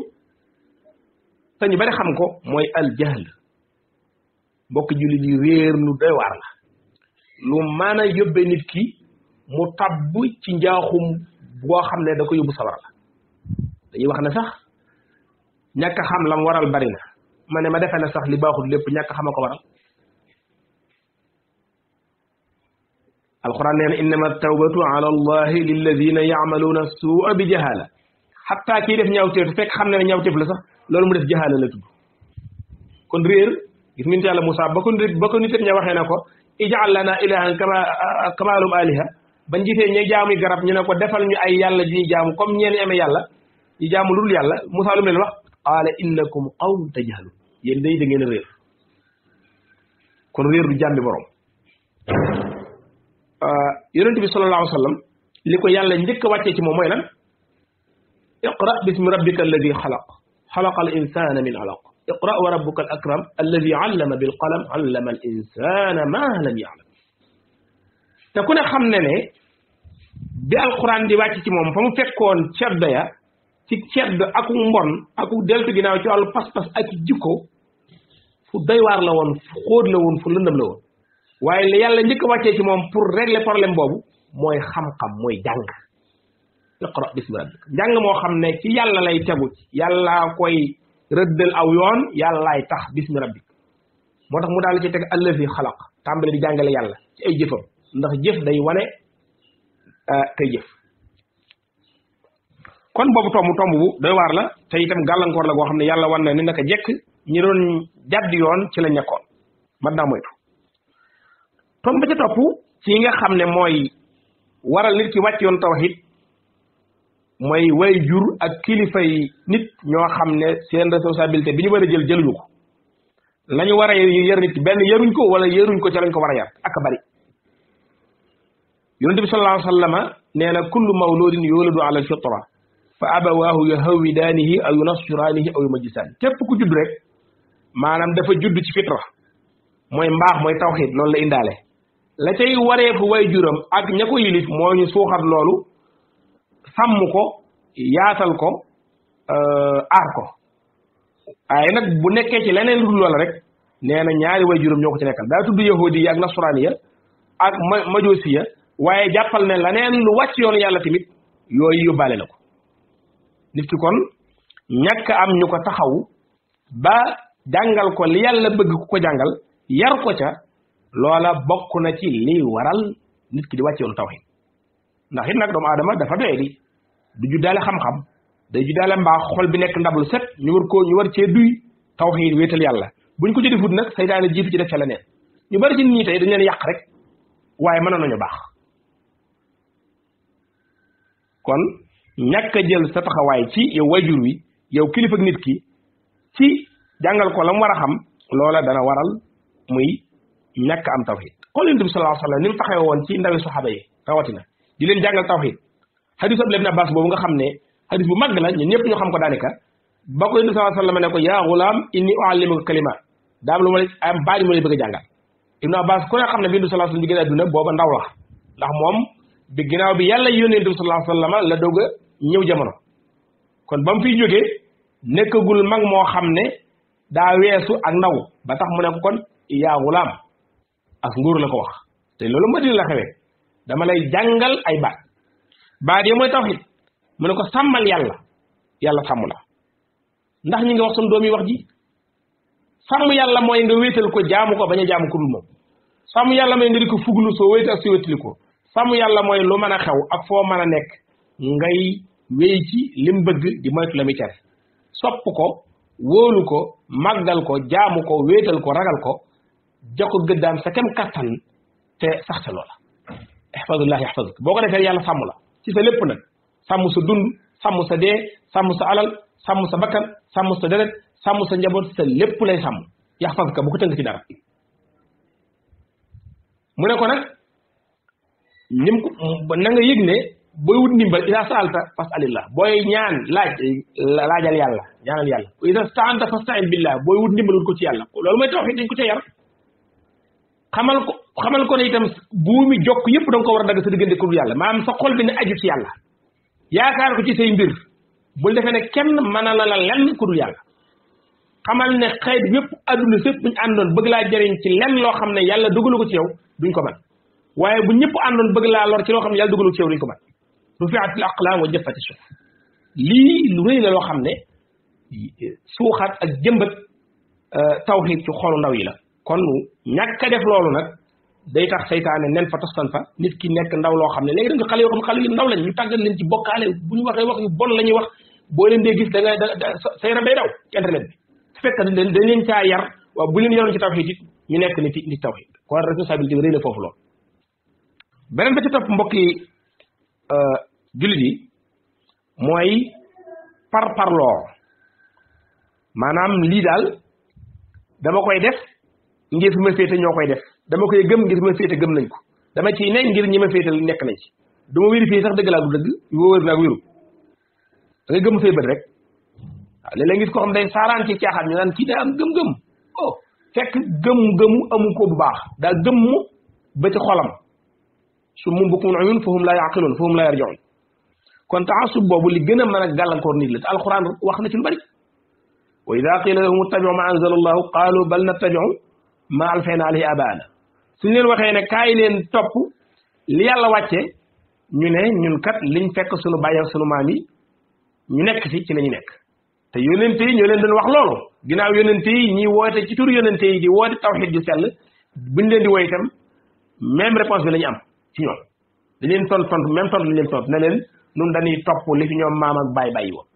te ñu bari xam ko mooy al jahl mbokk jullit yi réer lu doy waar la lu mën a yóbbe nit ki mu tabb ci njaaxum boo xam ne da ko yóbbu sawar la dañuy wax ne sax ñàkk xam lam waral bari na ma ne ma defe ne sax li baaxul lépp ñàkk xam a ko waral alquran nee na innama tawbatu ala allahi lilladina yacmaluuna suua bi jahala xataa kii def ñaawteef fekk xam ne ne ñaawteef la sax loolu mu def jahala la tudd kon réer gis ngeen ci yàlla Moussa ba ko nit ña waxee ne ko ij'al lana ilahan kama lahum aliha bañ gisee ñay jaamuy garab ñu ne ko defal ñu ay yàlla ji ñuy jaamu comme ñeen amee yàlla ñu jaamu lu dul yàlla Moussa lu mu leen wax qaala innakum qawmun tajhalun yéen day da ngeen a réer kon réer du jàmbi borom yonent bi sallallahu alayhi wa sallam li ko yàlla njëkk a wàccee ci moom mooy lan iqra bismi rabbika alladi xalaq xalaqa al insana min alaq iqra wa rabbuka al akram alladi allama bil qalam allama al insana ma lam ya'lam te ku ne xam ne ne bi alquran di wàcc ci moom fa mu fekkoon ceddo ya ci ceddo aku mbon aku deltu ginnaaw ci wàllu pas-pas ak jikko fu doy waar la woon fu xóot la woon fu lëndëm la woon waaye li yàlla njëkk a wàccee ci moom pour régler problème boobu mooy xam-xam mooy jàng iqra bismi rabbik jàng moo xam ne ci yàlla lay tegu yàlla koy rëddal aw yoon yàllaay tax bismi rabbik moo tax mu daal ci teg allazi xalaq tàmbali di jàngale yàlla ci ay jëfam ndax jëf day wane kay jëf kon boobu tomb bu doy waar la te itam gàllankoor la goo xam ne yàlla wan na ni naka jekk ñi doon jàdd yoon ci la nekkoon mat naa moytu tomb ba ca topp ci nga xam ne mooy waral nit ki wàcc yoon tawhid mooy way jur ak kilifay nit ñoo xam ne seen responsabilité bi ñu war a jël jëluñu ko la ñu war a yar nit ki benn yaruñ ko wala yaruñ ko ca lañ ko war a yar ak bari yonente bi sallallahu alayhi wa sallama nee na kullu mawludin yuladu ala alfitra fa abawaahu yuhawwidaanihi aw yunassiraanihi aw yumajjisaanihi képp ku judd rek maanaam dafa judd ci fitra mooy mbaax mooy tawhid loolu la indaale la cay wareefu way juram ak ña ko yilif moo ñu suuxat loolu sàmm ko yaatal ko aar ko waaye nag bu nekkee ci leneen lu dul loola rek nee na ñaari way juram ñoo ko ci nekkal daa tudd yahudi yi ak nasraaniya ak majusiya waaye jàppal ne leneen lu wàcc yoonu yàlla tamit yooyu yóbbaale na ko nit ki kon ñàkk am ñu ko taxaw ba jàngal ko li yàlla bëgg ku ko jàngal yar ko ca loola bokk na ci li waral nit ki di wàcc yoonu tawhid ndax it nag doomu aadama dafa doy di du juddaale xam-xam day juddaale mbaax xol bi nekk ndab lu set ñu war cee duy tawxiid wéetal yàlla buñ ko ci defut nag saytaane jiitu ci def ca leneen ñu bari ci nit ñi tey dañ leen yàq rek waaye mënoon nañu baax kon ñàkk a jël sa taxawaay ci yow wayjur wi yow kilifa nit ki ci jàngal ko la mu war a xam loola dana waral muy ñàkk am tawxiid xool Yonent bi sallallahu alayhi wa sallam ni mu taxaw woon ci ndawi saxaaba yi rawatina di leen jàngal tawxiid xadiis Abdullah ibn Abbas boobu nga xam ne xadiis bu mag la ñun ñëpp ñu xam ko daanaka ba ko Yonent bi sallallahu alayhi wa sallam ne ko yaa gulaam inni uallimuka kalimaat daam lu ma lay am baat yi ma lay bëgg a jàngal Ibn Abbas ku ne xam ne bi Yonent bi sallallahu alayhi wa sallam bi gën a adduna booba ndaw la ndax moom bi ginnaaw bi yàlla yónnee Yonent bi sallallahu alayhi wa sallam la doog a ñëw jamono kon ba mu fiy jógee nekkagul mag moo xam ne daa weesu ak ndaw ba tax mu ne ko kon yaa gulaam ak nguur la ko wax te loolu Madina la xewee dama lay jàngal ay baat yi mooy tawxiid mu ne ko sàmmal yàlla sàmm la ndax ñi nga wax sunu doom yi wax ji sàmm yàlla mooy nga wéetal ko jaamu ko bañ a jaamu ko dul moom sàmm yàlla mooy nga di ko fuglu soo wéet ak si wétali ko sàmm yàlla mooy lu mën a xew ak foo mën a nekk ngay wéy ci lim bëgg di moytu la muy tere sopp ko wóolu ko màggal ko jaamu ko wéetal ko ragal ko jox ko gëddaam sa kem kattan te sax sa loola ihfazullah yahfazuk boo ko defee yàlla sàmm la ci sa lépp nag sàmm sa dund sàmm sa dee sàmm sa alal sàmm sa bakkan sàmm sa deret sàmm sa njaboot sa lépp lay sàmm yahfazuka bu ko tënk ci dara mu ne ko nag nim ko na nga yëg ne booy wut ndimbal ida saalta fasalillah booy laajal yàlla ñaanal yàlla ida staanta fastain billah booy wut ndimbal wut ko ci yàlla loolu mooy tawxiid dañ ko ca yar xamal ko ne itam buumi jokk yëpp da nga ko war a dagg sa diggante ku dul yàlla maanaam sa xol bi ne aju ci yàlla yaakaar ko ci say mbir bul defee ne kenn mën na la lenn ku dul yàlla xamal ne xeet yëpp adduna sépp buñ àndoon bëgg laa jëriñ ci lenn loo xam ne yàlla dugalu ko ci yow duñ ko mën waaye bu ñëpp àndoon bëgg laa lor ci loo xam ne yàlla dugalu ko ci yow duñ ko mën rufi'atil aqlaam wa jaffati suhuf lii lu rëy la loo xam ne suuxat ak jëmbat tawxiid ci xolu ndaw yi la kon ñàkk a def loolu nag day tax saytaane nen fa tostan fa nit ki nekk ndaw loo xam ne léegi da nga xale yoo xam ne xale yu ndaw lañ ñu tàggat leen ci bokkaale bu ñu waxee wax yu bon la ñuy wax boo leen dee gis da nga sa yaram day daw ci internet bi su fekk dañ leen caa yar waaw bu leen yoroon ci tawxiid it ñu nekk nit tawxiid kon responsabilité bi rëy na foofu loolu beneen ba ci topp mbokk yi jullit yi mooy parloo maanaam lii daal dama koy def ngir fi ma féete ñoo koy def dama koy gëm ngir fi ma féete gëm nañ ko dama ciy ne ngir ñi ma féete nekk nañ ci du ma vérifier sax dëgg laa du dëgg wóor naag wéru da ngay gëm say bët rek waaw léeg-léeg ngis ko xam day saaraan ci caaxaan ñu naan kii daa am gëm-gëm oh fekk gëm-gëmu amu ko bu baax daa gëm mu ba ci xolam su mu bukmun uyun fahum laa yaqiluun fahum laa yarji'uun kon taasub boobu li gën a mën a gàllankoor nit la te alquran wax na ci lu bari wa ida qila lahum ittabi'u ma anzala allahu qaalu bal nattabi'u ma alfayna alayhi abaana suñ leen waxee ne kaay leen topp li yàlla wàcce ñu ne ñun kat liñ fekk sunu bàyyi ak sunu maam yi ñu nekk ci la ñu nekk te yónente yi ñoo leen doon wax loolu ginnaaw yónente yi ñi woote ci tur yónente yi di woote tawxiid ju sell buñ leen di woy itam même réponse bi la ñu am ci ñoom dañ leen tontu même tontu lañ leen tontu ne leen nun dañuy topp li fi ñoom maam ak bàyyi woon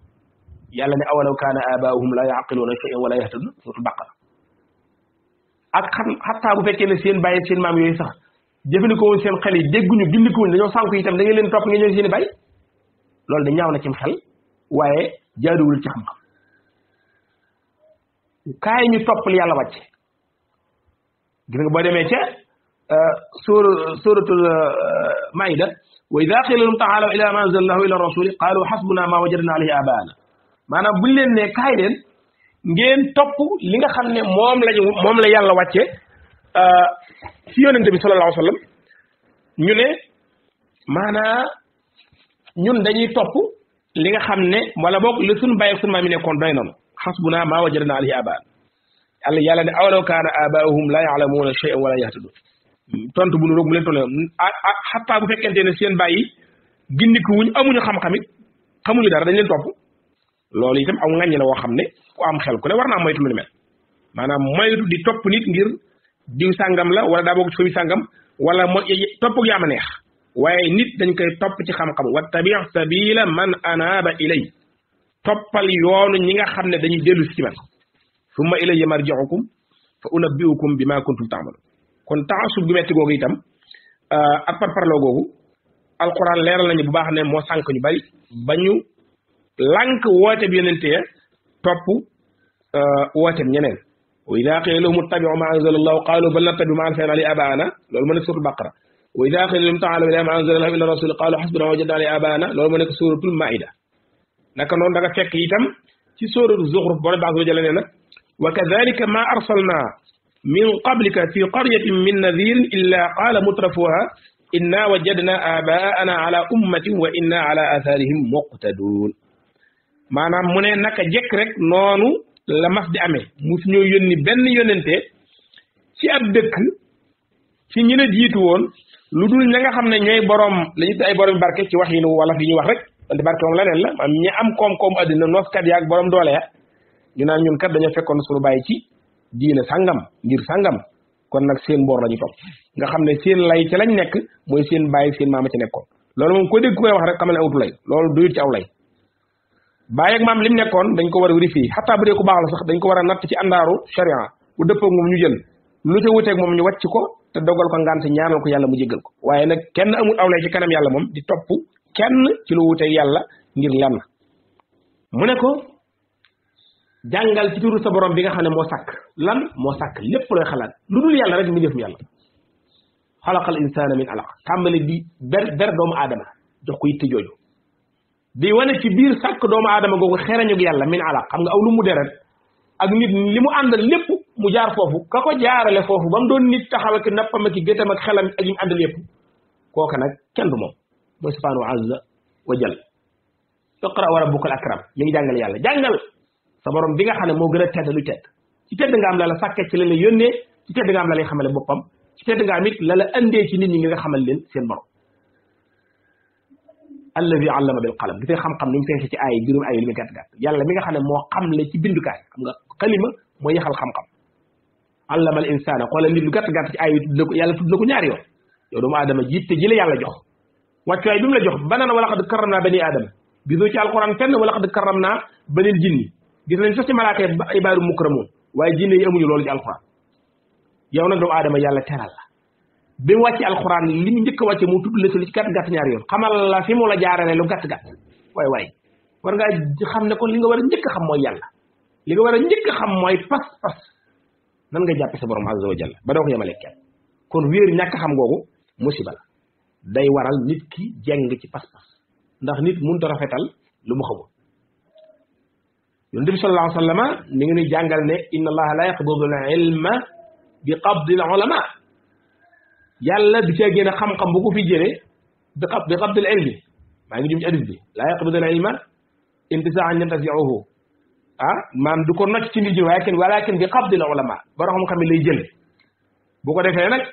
yàlla ne awalaw kaana abaahum la yaqiluuna shay'an wala yahtadun suuratul baqara ak xattaa bu fekkee ne seen bàyyi seen maam yooyu sax jëfandikoo woon seen xel yi dégguñu gindikuwuñ dañoo sànku itam da ngeen leen topp ngeen ñëw seen i bàyyi loolu da ñaaw na cim xel waaye jaaduwul ci xam-xam kaay ñu topp li yàlla wàcce gis nga boo demee ca suratul maida wa ida qila lahum taalaw ila ma anzala allahu ila rasuli qalu xasbuna ma wajadna alayhi abaana maanaam buñ leen ne kaay leen ngeen topp li nga xam ne moom la yàlla wàcce ci yonente bi sallallahu alayhi wa sallam ñu ne maanaa ñun dañuy topp li nga xam ne wala boog li suñu bàyyi ak suñu maam yi nekkoon doy noonu xasbuna ma wajadna alayhi abaana yàlla ne awalaw kaana abaahum la yaalamuuna shay'an wala yahtadun tontu bu nu roog mu leen toll xataa bu fekkente ne seen bàyyi gindiku wuñ amuñu xam-xamit xamuñu dara dañ leen topp loolu itam aw ŋàññi la woo xam ne ku am xel ku ne war naa moytu lu ni mel maanaam moytu di topp nit ngir diw sàngam la wala daa bokk ci famille sàngam wala topp yaa ma neex waaye nit dañ koy topp ci xam-xam wattabi sabila man anaaba ilay toppal yoonu ñi nga xam ne dañuy dellu si ci man summa ilayya marji'ukum fa unabbi'ukum bima kuntum ta'malun kon taasub gu metti googu itam ak parparloo googu alquran leeral nañu bu baax ne moo sànk ñu bari ba ñu lànk woote bi yonente ya topp woote ñeneen wa ida qila lahum ittabi'u ma anzala allahu qalu bal nattabi'u ma alfayna li abaana loolu ma nekk suratul baqara wa ida qila lahum ta'alu ila ma anzala allahu illa rasul qalu hasbuna ma wajadna li abaana loolu ma nekk suratul maida naka noonu da nga fekk itam ci suratul zukhruf borom baax jële nee na wa kadhalika ma arsalna min qablika fi qaryatin min nadhirin illa qala mutrafuha inna wajadna abaana ala ummatin wa inna ala atharihim muqtadun maanaam mu ne naka jekk rek noonu la mas di amee musu ñoo yónni benn yónnente ci ab dëkk ci ñi la jiitu woon lu dul ña nga xam ne ñooy borom la ñu ay borom barke ci wax yi nu wala fi ñuy wax rek wante barke moom leneen la am ñi am koom-koom àddina nooskat yaag borom doole ya ñu naan ñun kat dañoo fekkoon suñu bàyyi ci diina sàngam ngir sàngam kon nag seen mboor la ñu topp nga xam ne seen lay ci lañ nekk mooy seen bàyyi seen maama ci nekkoon loolu moom ko dégg ku koy wax rek xamal ne awtu lay loolu duyut ci aw lay bàyyi ak maam lim nekkoon dañ ko war a vérifier xataa bu dee ku baax la sax dañ ko war a natt ci àndaaru sharia bu dëppoo moom ñu jël lu ca wuteeg moom ñu wàcc ko te dogal ko ngant ñaanal ko yàlla mu jéggal ko waaye nag kenn amul aw lay ci kanam yàlla moom di topp kenn ci lu wuteeg yàlla ngir lenn mu ne ko jàngal ci turu sa borom bi nga xam ne moo sàkk lan moo sàkk lépp looy xalaat lu dul yàlla rek mi def mu yàlla xalaqal insaana min alaq tàmbali di ber doomu aadama jox ko yitte jooju di wane ci biir sàkk doomu aadama googu xereñug yàlla min alaq xam nga aw lu mu deret ak nit li mu àndal lépp mu jaar foofu ka ko jaarale foofu ba mu doon nit taxaw ak nappam ak gëtam ak xelam ak yi mu àndal yëpp kooka nag kenn du moom mooy subhaanahu azza wa jal iqra wa rabbukal akram mi ngi jàngale yàlla jàngal sa borom bi nga xam ne moo gën a tedd lu tedd ci tedd nga am la la sàkke ci la la yónnee ci tedd nga am la lay xamale boppam ci tedd nga am it la la andee ci nit ñi nga xamal leen seen borom alladi allama bil qalam gisee xam-xam ni mu feese ci ay juróom ay li muy gàtt gàtt yàlla mi nga xam ne moo xamle ci bindukaay xam nga xalima moo yaxal xam-xam allama al insana xoolal nit lu gàtt gàtt ci ay tudd ko yàlla tudd na ko ñaari yoon yow doomu aadama jiitte ji la yàlla jox wàccuwaay bi mu la jox banana wala xad karram naa bani aadama gisoo ci alquran fenn wala xad karram naa banil jinni gis nañ sax ci malaaka ay baaru mukramoon waaye jinne yi amuñu loolu ci alquran yow nag doomu aadama yàlla teral la bi mu wàcce alquran li mu njëkk a wàcce mu tudd la ci lu ci gàtt gàtt ñaari yoon xamal la fi mu la jaarale lu gàtt gàtt waay war ngaa xam ne kon li nga war a njëkk a xam mooy yàlla li nga war a njëkk a xam mooy pas-pas nan nga jàppe sa borom azza wa jalla ba doo ko yemale kenn kon wéer ñàkk xam googu musiba la day waral nit ki jeng ci pas-pas ndax nit mënut a rafetal lu mu xamul yonent bi sallallahu alayhi wa sallam mi ngi ñuy jàngal ne inna allaha la yaqbidu al ilma bi qabdi al ulama yàlla du cee génne xam-xam bu ko fi jëlee bi qabdi al ilmi maa ngi jëm ci hadith bi la yaqbidu al ilma intisaan yantasiuhu maam du ko nocc ci nit ñi walakin bi qabdi al ulama borom xam-xam lay jël bu ko defee nag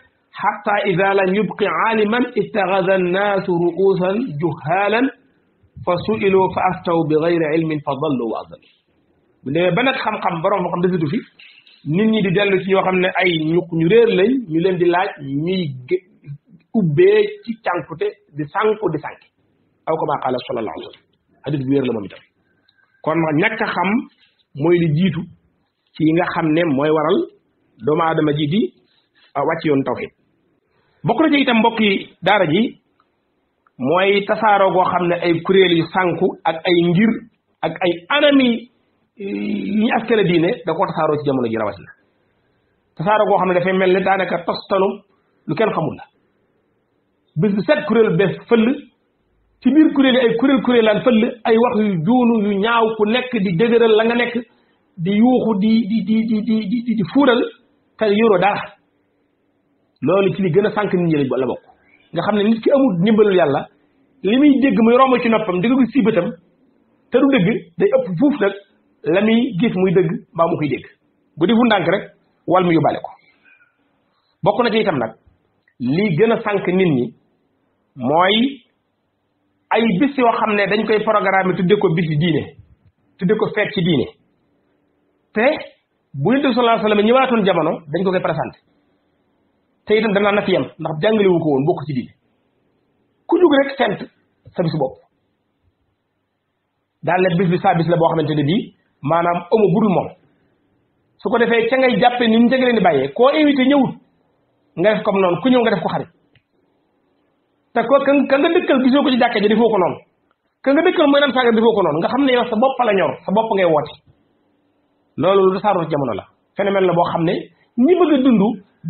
hatta ida lam yubqi aliman istaghadha annaasu ru'usan juhalan fa su'ilu fa aftaw bi ghayri ilmin fa dallu wa adallu bu demee ba nag xam-xam borom xam desitu fi nit ñi di dellu ci ñoo xam ne ay ñu réer lañ ñu leen di laaj ñuy ubbee ci cànkute di sànku di sànki aw kama qala sallallahu alayhi wa sallam hadith bi wéer la moom itam kon ñàkk a xam mooy li jiitu ci yi nga xam ne mooy waral doomu aadama ji di wàcc yoon tawhid bokk na ci itam mbokk yi daara ji mooy tasaaroo goo xam ne ay kuréel yu sànku ak ay ngir ak ay anami ñu askale diine da koo tasaaroo ci jamono ji rawatina tasaaroo goo xam ne dafay mel ne daanaka tostanum lu kenn xamul la bis bu set kuréel bees fëll ci biir kuréel yi ay kuréelaan fëll ay wax yu juunu yu ñaaw ku nekk di dëgëral la nga nekk di yuuxu di fuural te yoroo dara loolu ci li gën a sànq nit ñi la bokk nga xam ne nit ki amul ndimbalul yàlla li muy dégg muy romb ci noppam di ko gis ci bëtam te du dëgg day ëpp fuuf nag la muy gis muy dëgg mbaa mu koy dégg bu defu ndànk rek wal mu yóbbaale ko bokk na ci itam nag lii gën a sànq nit ñi mooy ay bis yoo xam ne dañ koy programme tudde ko bis diine tudde ko feet ci diine te bu Yonent bi sallallahu alayhi wa sallam ñëwaatoon jamono dañ ko koy présenté te itam danaa na fi yem ndax jàngale wu ko woon bokk ci diine ku jug rek fent sa bisu bopp daal ne bis bi saa bis la boo xamante ne bii maanaam amu budul moom su ko defee ca ngay jàppe ni ñu ca nga leen di bàyyee koo invité ñëwut nga def comme noonu ku ñëw nga def ko xarit te ko ka nga dëkkal gisoo ko ci jàkkee ji defoo ko noonu ka nga dëkkal mooy naan saaga defoo ko noonu nga xam ne yow sa bopp la ñor sa bopp ngay woote loolu lu tasaaroo jamono la phénomène la boo xam ne ñi bëgg a dund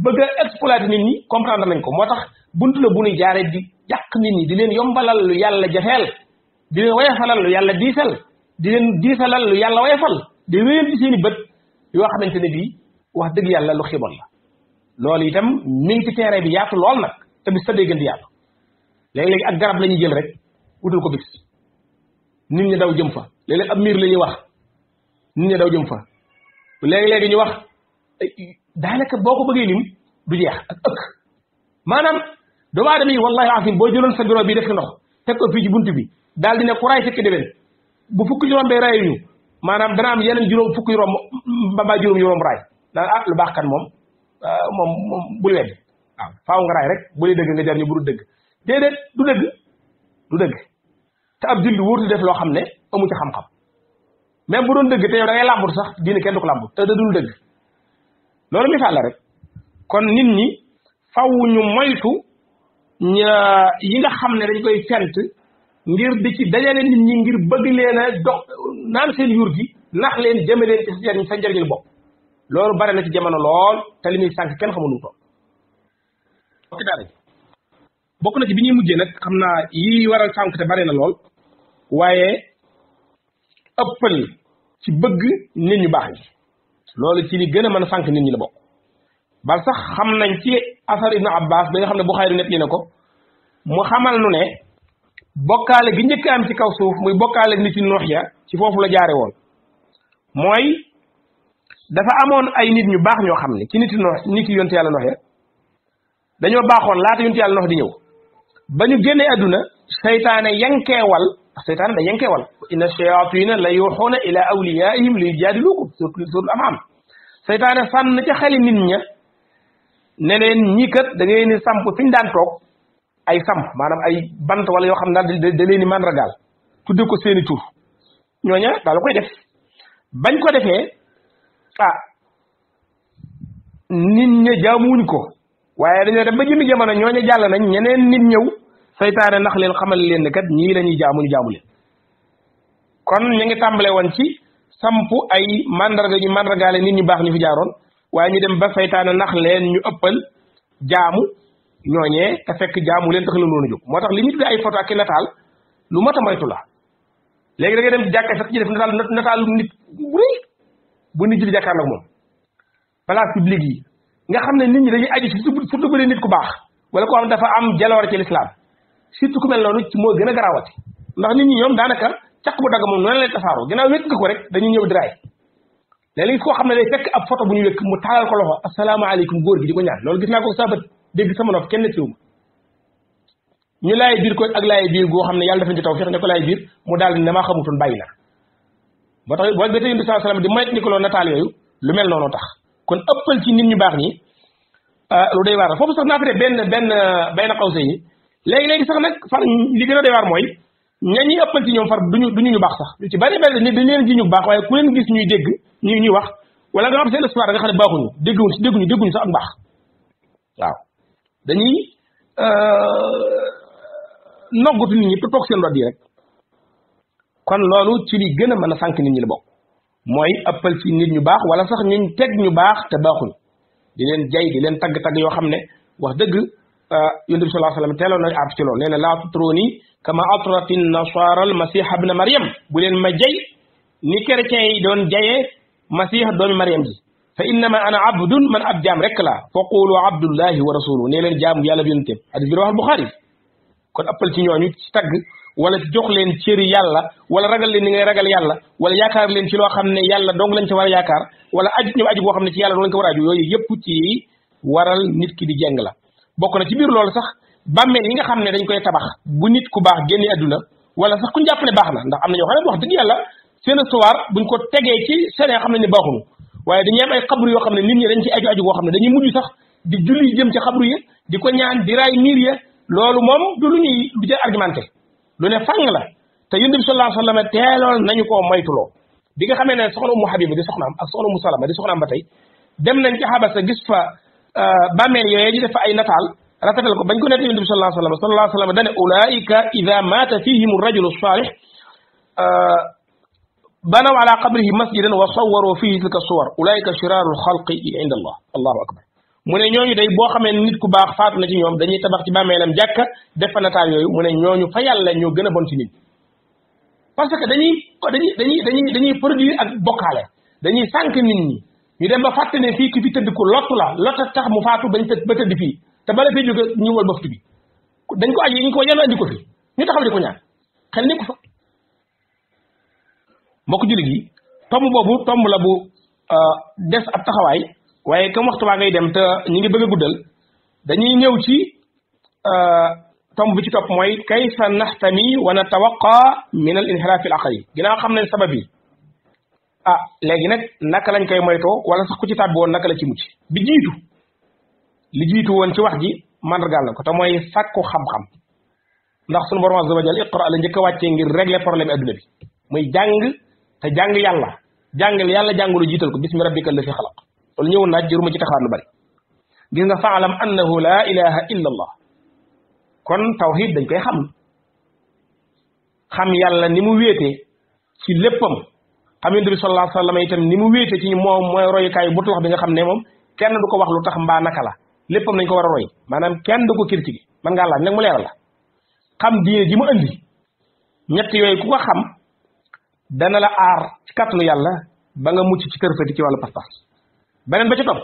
bëgg a exploiter nit ñi comprendre nañ ko moo tax buntu la bu ñuy jaaree di yàq nit ñi di leen yombalal lu yàlla jafeel di leen wayafalal lu yàlla diisal di leen diisalal lu yàlla wayafal di wéyal ci seeni bët yoo xamante ne bii wax dëgg yàlla lu xiboon la loolu itam mi ngi ci terrain bi yaatu lool nag te bis sa day gën di yaatu léegi-léegi ak garab la ñuy jël rek wutal ko bis nit ñi daw jëm fa léeg-léeg ab miir la ñuy wax nit ñi daw jëm fa léegi-léegi ñu wax daanaka boo ko bëggee lim du jeex ak ëkk maanaam doomu aadama yi wallahi asim boo jëloon sa bureau bi def ci ndox teg ko fii ci buntu bi daal di ne ku raay fekk déwén bu fukki juróom bee rayuñu maanaam dana am yeneen juróom fukki juróom mbaa juróom raay daal lu baax kan moom bul wedd waaw faaw nga raay rek bu dee dëgg nga jar ñu bu du dëgg déedéet du dëgg te ab julli wóortu def loo xam ne amu ci xam-xam même bu doon dëgg te yow da ngay làmbut sax diine kenn du ko làmbut te da dul dëgg loolu misaal la rek kon nit ñi faw ñu moytu yi nga xam ne dañ koy fent ngir di ci dajale nit ñi ngir bëgg leen a dox naan seen yur gi nax leen jëme leen ci sa njëriñul bopp loolu bare na ci jamono lool te li muy sànq kenn xamul lu mu toll bokk na ci bi ñuy mujjee nag xam naa yi waral sànq te bare na lool waaye ëppal ci bëgg nit ñu baax ñi loolu ci li gën a mën a sànq nit ñi la bokk bal sax xam nañ ci asar ibnu abbas bi nga xam ne Buxaari net li na ko mu xamal nu ne bokkaale gi njëkk am ci kaw suuf muy bokkaale nit ci noox ya ci foofu la jaare woon mooy dafa amoon ay nit ñu baax ñoo xam ne ci nit yonte yàlla noox ya dañoo baaxoon laata yonte yàlla noox di ñëw ba ñu génnee àdduna seytaane yankeewal seytaane da yankeewal inna shayatina la yuxuuna ila awliyaihim li yujaadilukum suratul An'am seytaane sànn ca xeli nit ña ne leen ñii kat da ngay ni samp fi ñu daan toog ay samp maanaam ay bant wala yoo xam ne da leen ni màndargaal tudde ko seeni tur ñooña daal koy def bañ ko defee nit ña jaamuwuñ ko waaye dañoo dem ba jëmi jamono ñooña jàll nañ ñeneen nit ñëw seytaane nax leen xamal leen ne kat ñii la ñuy jaamu ñu jaamu leen kon ñu ngi tàmbale woon ci samp ay mandarga ñu mandargaale nit ñu baax ñu fi jaaroon waaye ñu dem ba seytaane nax leen ñu ëppal jaamu ñooñee te fekk jaamu leen tax la noonu jóg moo tax li ñu tuddee ay photo ak nataal lu mat a moytu la léegi da ngay dem jàkka sax ci def nataalu nit bu rëy bu nit ji di jàkkaarloog moom place publique yi nga xam ne nit ñi dañuy aju surtout bu dee nit ku baax wala koo xam dafa am jaloore ci lislaam surtout ku mel noonu ci moo gën a garaawati ndax nit ñi ñoom daanaka caq bu dagg moom noonu lay tasaaroo ginnaaw wékk nga ko rek dañuy ñëw diraay léeg-léeg koo xam ne day fekk ab photo bu ñu wékk mu taalal ko loxo asalaamaaleykum góor gi di ko ñaan loolu gis naa ko sa bët dégg sama nopp kenn siwu ma ñu laay biir ko ak laay biir goo xam ne yàlla dafa ci taw fex ne ko laay biir mu daal ne maa xamutoon bàyyi na moo tax boo béta yundu saa salaam di moyet ni ko loolu nataal yooyu lu mel noonu tax kon ëppal ci nit ñu baax ñi lu doy waar foofu sax naa fi de benn xawse yi léegi sax nag far li gën a doy waar mooy ñi ëppal ci ñoom far duñu ñu baax sax lu ci bari bari nit dañ leen ji ñu baax waaye ku leen gis ñuy dégg ñuy wax wala nga xam seen histoire nga xam ne baaxuñu dégguñu sax ak baax waaw dañuy noggutu nit ñi toog seen rod yi rek kon loolu ci li gën a mën a sànq nit ñi la bokk mooy ëppal ci nit ñu baax wala sax ñuñ teg ñu baax te baaxuñu di leen jay di leen tagg-tagg yoo xam ne wax dëgg yonent bi sallallahu alayhi wasallam teeloon nañ àpp ci loolu nee na laa tutruni kama atratin nasara al masih ibn maryam bu leen ma jay ni chrétiens yi doon jayee masih doomi maryam ji fa innama ana abdun man ab jaam rek la fa qulu abdullahi wa rasuluhu nee leen jaam yàlla bi yonenteem hadis bi wax Bukhari kon ëppal ci ñooñu ci tagg wala jox leen cëri yàlla wala ragal leen ni ngay ragal yàlla wala yaakaar leen ci loo xam ne yàlla dong lañ ci war a yaakaar wala aju ñëw aju boo xam ne ci yàlla dong lañ ko war a aju yooyu yëpp ci waral nit ki di jeng la bokk na ci biir loolu sax bàmmeel yi nga xam ne dañ koy tabax bu nit ku baax génne adduna wala sax ku jàpp ne baax na ndax am na ñoo xam ne wax dëgg yàlla seen histoire buñ ko tegee ci seen xam ne ni baaxuñu waaye dañuy am ay xabru yoo xam ne nit ñi dañ ci aju boo xam ne dañuy mujj sax di julli jëm ci xabru yi di ko ñaan di raay miir ya loolu moom du lu ñuy du jël argumenté lu ne fang la te yonent bi sallallahu alayhi wa sallam teeloon nañu koo moytuloo bi nga xamee ne soxna Ummu Habiba di soxnaam ak soxna Ummu Salama di soxnaam ba tey dem nañ ci Habasa gis fa bàmmeel yooyu ñu def fa ay nataal rafetal ko bañ ko nekk yonent bi sallallahu alayhi wa sallam dane ulaika ida mata fihim rajulu salih banaw ala qabrihi masjidan wa sawwaru fihi tilka suwar ulaika shirarul xalqi inda allah allahu akbar mu ne ñooñu day boo xamee nit ku baax faatu na ci ñoom dañuy tabax ci bàmmeelam jàkka def fa nataal yooyu mu ne ñooñu fa yàlla ñoo gën a bon ci nit parce que dañuy produire ak bokkaale dañuy sànq nit ñi ñu dem ba fàtte ne fii ki fi tëdd ku lottu la lott tax mu faatu bañ ba tëdd fii te bala fee jóge ñu wal baftu bi dañ ko aji ñu ko yenu andi ko fi ñu taxaw di ko ñaan xel ni ko fa mbokk jullit yi tomb boobu tomb la bu des ab taxawaay waaye comme waxtu waa ngay dem te ñu ngi bëgg a guddal dañuy ñëw ci tomb bi ci topp mooy kayfa naxtami wa natawaqa min al inxiraaf al aqli ginnaaw xam nañ sabab yi léegi nag naka lañ koy moytoo wala sax ku ci tàbbi woon naka la ci mucc bi jiitu li jiitu woon ci wax ji mandargaal na ko te mooy sàkku xam-xam ndax sunu borom azza wa jalla iqra la njëkk a wàccee ngir régler problème adduna bi muy jàng te jàng yàlla jàngal yàlla jàngulu jiital ko bismi rabbika allazi xalaq loolu ñëwoon naaj jëruma ci taxaar lu bari gis nga faalam annahu la ilaha illa allah kon tawhid dañ koy xam yàlla ni mu wéete ci léppam xam yonent bi sallallahu alayhi wa sallam itam ni mu wéete ci moom mooy royukaay bu tulax bi nga xam ne moom kenn du ko wax lu tax mbaa naka la léppam nañ ko war a roy maanaam kenn du ko critiquer man ngaa laaj nag mu leeral la xam diine ji mu andi ñett yooyu ku ko xam dana la aar ci kàttanu yàlla ba nga mucc ci tërfati ci wàllu pas-pas beneen ba ci topp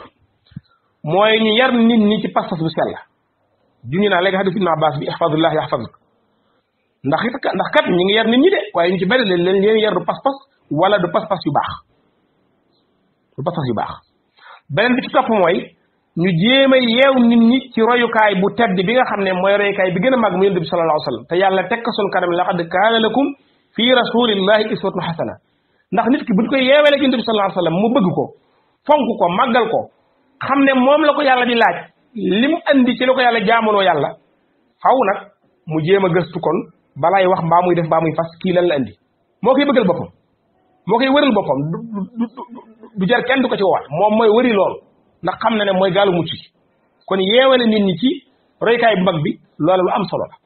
mooy ñu yar nit ñi ci pas-pas bu sell juñu naa léegi xadis ibnu abbas bi ihfadullah yahfazuk ndax kat ñu ngi yar nit ñi de waaye ñu ci bari leen yar du pas-pas wala du pas-pas yu baax beneen bi ci topp mooy ñu jéem a yeew nit ñi ci royukaay bu tedd bi nga xam ne mooy royukaay bi gën a màgg mu yonent bi sallallahu alayhi wa sallam te yàlla teg ko sunu kanam laqad kaana lakum fi rasulillahi iswatun hasana ndax nit ki buñ koy yeewee ak yonent bi sallallahu alayhi wa sallam mu bëgg ko fonk ko màggal ko xam ne moom la ko yàlla di laaj lim andi ci la ko yàlla jaamonoo yàlla faw nag mu jéem a gëstu kon balaay wax mbaa muy def mbaa muy fas kii lan la andi moo koy bëggal boppam moo koy wëral boppam du jar kenn du ko ci woowaat moom mooy wëri lool ndax xam na ne mooy gaalu mucc kon yeewale nit ñi ci roykaay bu mag bi loolu lu am solo la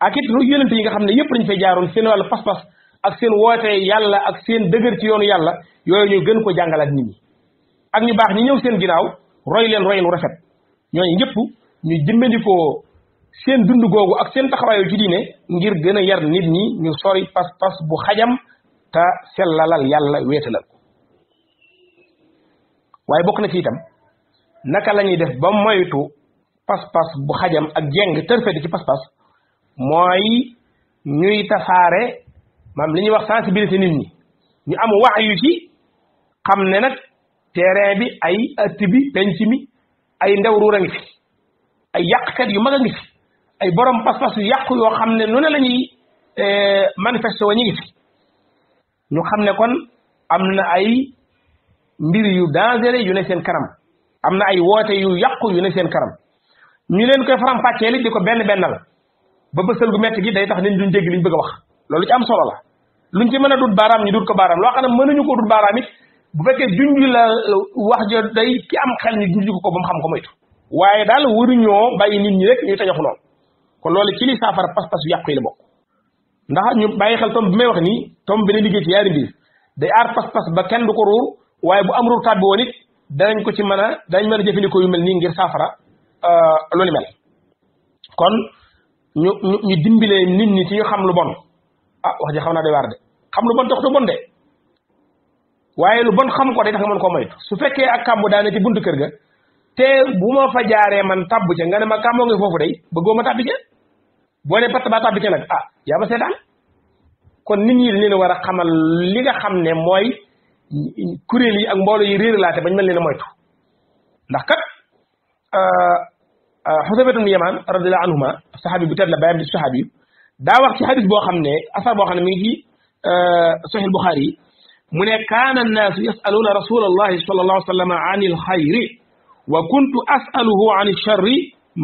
ak it lu yonent yi nga xam ne yëpp dañ fay jaaroon seen wàllu pas-pas ak seen woote yàlla ak seen dëgër ci yoonu yàlla yooyu ñu gën ko jàngalaat nit ñi ak ñu baax ñi ñëw seen ginnaaw roy leen roy lu rafet ñooñu ñëpp ñu jëmbandikoo seen dund googu ak seen taxawaayu ci diine ngir gën a yar nit ñi ñu sori pas-pas bu xajam te sellalal yàlla wéetalal ko waaye bokk na ci itam naka la ñuy def ba moytu pas-pas bu xajam ak jeng tërfeti ci pas-pas mooy ñuy tasaare maam li ñuy wax sensibilité nit ñi ñu am wax yu ci xam ne nag terrain bi ay ëtt bi penc mi ay ndew ruur a ngi fi ay yàqkat yu mag a ngi fi ay borom pas-pas yu yàqu yoo xam ne nu ne la ñuy manifesté wa ñu ngi fi ñu xam ne kon am na ay mbir yu dangereux yu ne seen kanam am na ay woote yu yàqu yu ne seen kanam ñu leen koy faram-fàccee li di ko benn-bennal ba bësal gu metti gi day tax nit duñ dégg liñ bëgg a wax loolu ci am solo la luñ ci mën a dut baaraam ñu dut ko baaraam loo xam ne mënuñu ko dut baaraam it bu fekkee junj la wax jo day ki am xel ñu junj ko ba mu xam ko moytu waaye daal waruñoo bàyyi nit ñi rek ñuy tajaxu noonu kon loolu ci li saafara pas-pas yu yàqu yi la bokk ndax ñu bàyyi xel tomb bi may wax nii tomb bi ne liggéey ci yaari mbir day aar pas-pas ba kenn du ko ruur waaye bu am ruur tàbbi woon it danañ ko ci danañ mën a jëfandikoo yu mel nii ngir saafara loolu mel kon ñu dimbilee nit ñi ci ñu xam lu bon wax ji xam naa doy waar de xam lu bon tax du bon de waaye lu bon xam ko day tax nga mën koo moytu su fekkee ak kàmbu daane ci buntu kër ga te bu ma fa jaaree man tàbbu ca nga ne ma kàmboo nga foofu day bëggoo ma tàbbi ca boo ne patt baa tàbbi ca nag yaa ma seetaan kon nit ñi dañ leen war a xamal li nga xam ne mooy kuréel yi ak mbooloo yi réeralaate bañ mel leen a moytu ndax kat Xusayfatu bnu Yamaan radiyallaahu anhuma saxaabi bu tedd la bàyyam di saxaabi daa wax ci xadis boo xam ne asar boo xam ne mi ngi ci Sahih Buxaari yi mu ne kaana annaasu yasaluuna rasulallahi sallallahu alayhi wa sallam an il xayri wa kuntu asaluhu an ilcharri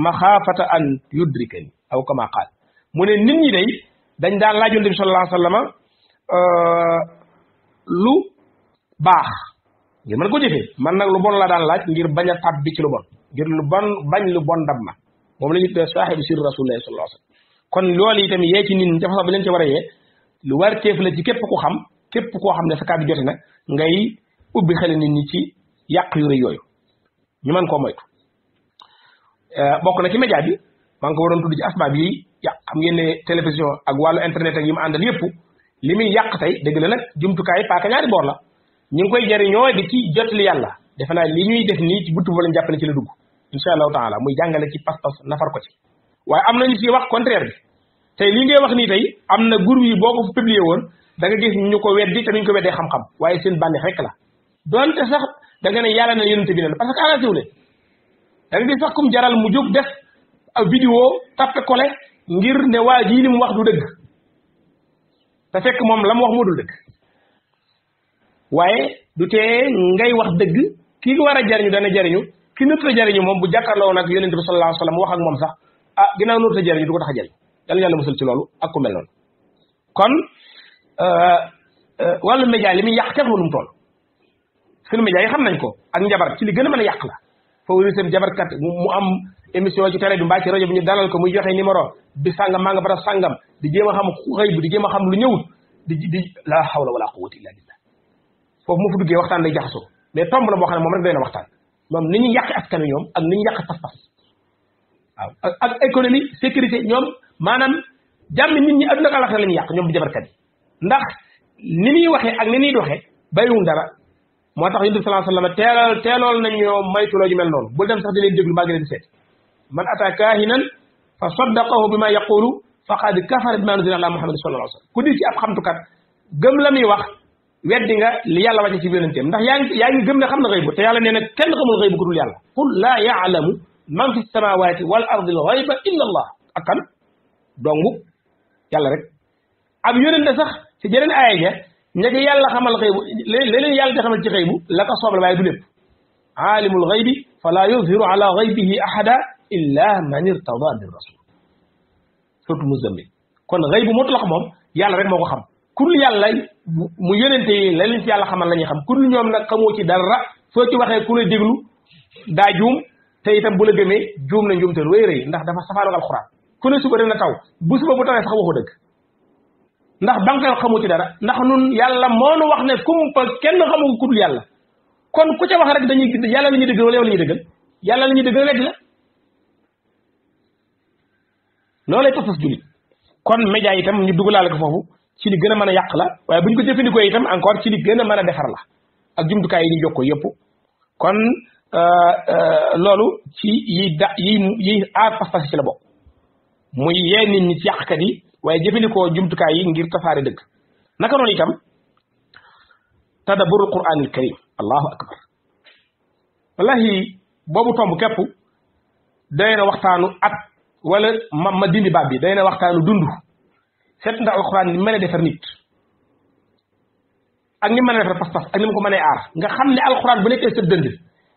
maxaafata an yudrikani aw kama qaal mu ne nit ñi day dañ daan laaj yonent bi sallallahu alayhi wa sallam lu baax ngir mën ko jëfee man nag lu bon la daan laaj ngir bañ a tàbbi ci lu bon ngir lu bon bañ lu bon dab ma moom la ñu tuddee saaxibu sirri rasulillahi sallallahu alayhi wa sallam kon loolu itam yee ci nit ñi dafa sax bi leen ci war a yee lu war teef la ci képp ku xam képp koo xam ne sa kàddu jote na ngay ubbi xel nit ñi ci yàq yu rëy yooyu ñu mën koo moytu bokk na ci média bi maa ngi ko waroon tudd ci asbaab yi yàq xam ngeen ne télévision ak wàllu internet ak yi mu àndal yëpp li muy yàq tey dëgg la nag jumtukaay paaka ñaari boor la ñu ngi koy jëriñoo di ci jotli yàlla defe naa li ñuy def nii ci buntu ba lañ jàpp ne ci la dugg insha allahu taala muy jàngale ci pas-pas nafar ko ci waaye am nañu ci wax contraire bi tey li ngay wax nii tey am na groupe yi boo ko publié woon da nga gis ñu ko weddi te nuñ ko weddee xam-xam waaye seen bànneex rek la donte sax da nga ne yàlla na yonente bi ne parce que arrangé wu leen da nga gis sax kum jaral mu jóg def ab vidéo tappe collé ngir ne waa jii li mu wax du dëgg te fekk moom la mu wax moo dul dëgg waaye du tee ngay wax dëgg kii war a jariñu dana jariñu ki nëtt a jariñu moom bu jàkkaarloo nag yonente bi sallallahu alayhi wa sallam wax ak moom sax ah ginnaaw nëtt a jariñu du ko tax a jariñ yàlla yàlla musal ci loolu ak ku mel noonu kon wàllu média li muy yàq kenn xamul nu mu toll suñu média yi xam nañ ko ak njabar ci li gën a mën a yàq la favoriser jabarkat mu am émission ci télé bi mbaa ci rajo bi ñu dalal ko muy joxe numéro bi sàngam maa nga bara sàngam di jéem a xam xëy bu di jéem a xam lu ñëwut di la hawla wala quwwata illa billah foofu mu fu duggee waxtaan day jaxasoo mais tomb la boo xam ne moom rek doy na waxtaan moom ni ñu yàq askan wi ñoom ak ni ñu yàq pas-pas waaw ak économie sécurité ñoom maanaam jàmm nit ñi adduna ak àllaxira la ñuy yàq ñoom bu jabarkat yi ndax ni muy waxee ak ni muy doxee bàyyiwul dara moo tax yonent bi sallallahu alayhi wa sallam teelool nañoo maytuloo ju mel noonu bul dem sax di leen déglu mbaa ngi leen di seet man ata kaahinan fa saddaqahu bima yaqulu faqad kafara bima nuzila ala muhammad sallallahu alayhi wa sallam ku di ci ab xamtukat gëm la muy wax weddi nga li yàlla wàcce ci yonenteem ndax yaa ngi gëm ne xam na xëybu te yàlla nee na kenn xamul xëybu ku dul yàlla qul laa yaalamu man fi samawati wal ardi al ghayba illa allah ak kan dongu yàlla rek ab yonente sax ci jeneen aaya ja ña yàlla xamal xëybu leneen yàlla di xamal ci xëybu la ko soob la waaye du lépp aalimul xaybi fala yuzhiru ala xaybihi ahada illa man irtada bir rasul surtout muzammil kon xëybu mutlaq moom yàlla rek moo ko xam ku dul yàlla mu yonente yi la leen ci yàlla xamal la ñuy xam ku dul ñoom nag xamoo ci dara soo ci waxee ku la déglu daa juum te itam bu la gëmee juum na njuum te rëy rëy ndax dafa safaanoog alxuraan ku ne suba dana taw bu suba bu tawee sax waxu dëgg ndax banque xamu ci dara ndax nun yàlla moo nu wax ne kumpa kenn xamu ku dul yàlla kon ku ca wax rek dañuy yàlla la ñuy dëggal wala yow la ñuy dëggal yàlla la ñuy dëggal weddi la loolay pas-pas jullit kon média itam ñu dugalaale ko foofu ci li gën a mën a yàq la waaye bu ñu ko jëfandikoo itam encore ci li gën a mën a defar la ak jumtukaay yi ñu jokkoo yëpp kon loolu ci yi aar pas-pas ci la bokk muy yee nit ñi ci yàqkat yi waaye jëfandikoo jumtukaay yi ngir tasaare dëgg naka noonu itam tadabburul qur'anil karim allahu akbar wallahi boobu tomb képp day na waxtaanu at wala ma dindi baat bi day na waxtaanu dund seet ndax alxuraan ni mën a defar nit ak ni mën a defar pas-pas ak ni mu ko mënee aar nga xam ne alxuraan bu nekkee sa dënd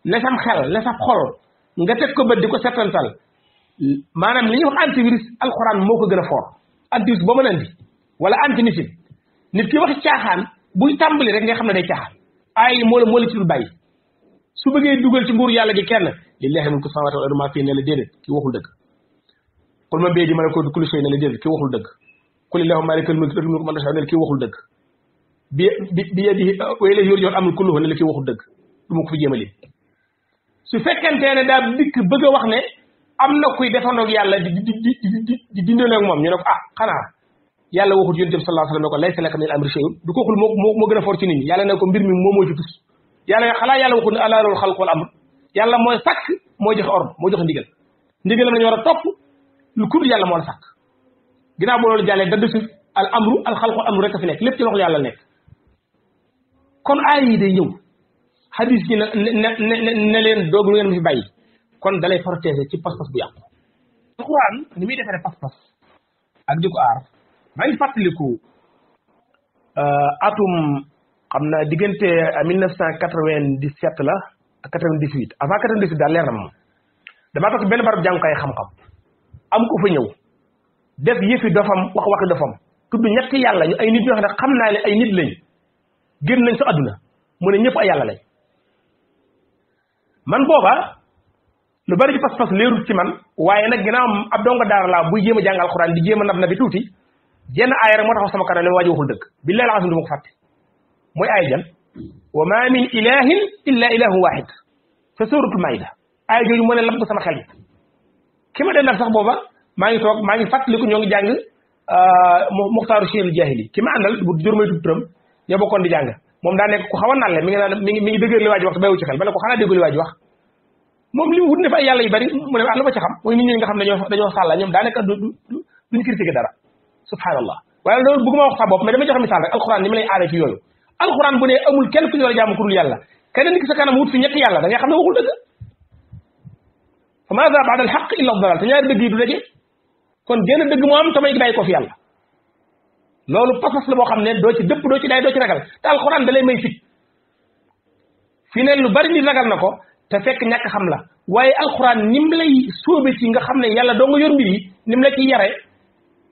ne sam xel ne sa xol nga teg ko bët di ko settantal maanaam li ñuy wax antivirus alxuraan moo ko gën a fort antivirus boo mën a andi wala antimissile nit ki wax caaxaan buy tàmbali rek nga xam ne day caaxaan ay moo la ci dul bàyyi su bëggee dugal ci nguur yàlla gi kenn lillahi mulku samawati wal ardi ma fii ne la déedéet ki waxul dëgg xul ma bee di malakuutu kulli shay ne la déedéet ki waxul dëgg qul illahumma maalikal mulki tu'til mulka man tashaa ne la kii waxul dëgg bi yadihi wa ilayhi yurja'ul amru kulluhu ne la kii waxul dëgg du ma ko fi jéemali su fekkentee ne daa dikk bëgg a wax ne am na kuy defandoog yàlla di dindoog moom ñu ne ko ah xanaa yàlla waxut yonent bi sallallahu alayhi wa sallam ne ko laysa laka minal amri shay'un du ko xul moo gën a fort ci nit ñi yàlla ne ko mbir mi moo ci tus yàlla ne xalaa yàlla waxut ne alaa lahul xalqu wal amr yàlla mooy sàkk mooy joxe ordre moo joxe ndigalam la ñu war a topp lu kudd yàlla moo la sàkk ginnaaw boo loolu jàllee dadd suuf al amru al xalqu amru rek a fi nekk lépp ci loxo yàlla nekk kon aay yi day ñëw hadis yi ne leen doog lu ngeen fi bàyyi kon dalay protéger ci pas-pas bu yàqu alxuraan ni muy defaree pas-pas ak di ko aar maa ngi fàttaliku atum xam naa diggante 1997 la ak 98 avant 98 daal leer na moom damaa toog benn barab jàngukaay xam-xam am ko fa ñëw def yëfi dofam wax waxi dofam tudd ñetti yàlla ñu ay nit ñoo xam ne xam naa ne ay nit lañ génn nañ sa adduna mu ne ñëpp ay yàlla lañ man booba lu bari ci pas-pas leerul ci man waaye nag ginnaaw ab dongo daara laa buy jéem a jàng alxuraan di jéem a nab bi tuuti jenn aaya rek moo taxaw sama kanam ne waa ji waxul dëgg billahi alazim du ma ko fàtte mooy aaya jan wa ma min ilahin illa ilahun wahid fa suratul maida aaya jooju moo ne lamb sama xel yi ki ma dendal sax booba maa ngi toog maa ngi fàttaliku ñoo ngi jàng muxtaaru cheikhul jahili ki ma àndal bu jur may tudd turam ñoo bokkoon di jàng moom daa nekk ku xaw a nalle mi ngi naan mi ngi dëgër li waa ji wax te bayiwu ci xel ba ne ko xanaa déggu li waa ji wax moom li mu wut ne fa ay yàlla yu bari mu ne lu ma ci xam mooy nit ñi nga xam ne dañoo sàlla ñoom daa nekk duñ critiqué dara subhanallah waaye loolu bëgguma wax sa bopp mais dama joxe misaal rek alxuraan ni ma lay aare ci yooyu alxuraan bu ne amul kenn ku ñu war a jaamu ku dul yàlla keneen nit ki sa kanam wut fi ñetti yàlla da ngay xam ne waxul dëgg fa maada baada al xaq illa dalal te ñaari dëgg yi du daje kon génn dëgg moo am tamay bàyyi ko fi yàlla loolu pas-pas la boo xam ne doo ci dëpp doo ci day doo ci ragal te alxuraan da lay may fit fi ne lu bari nit ragal na ko te fekk ñàkk xam la waaye alxuraan nim lay sóobe ci nga xam ne yàlla doo nga yor mbir yi nim la ci yare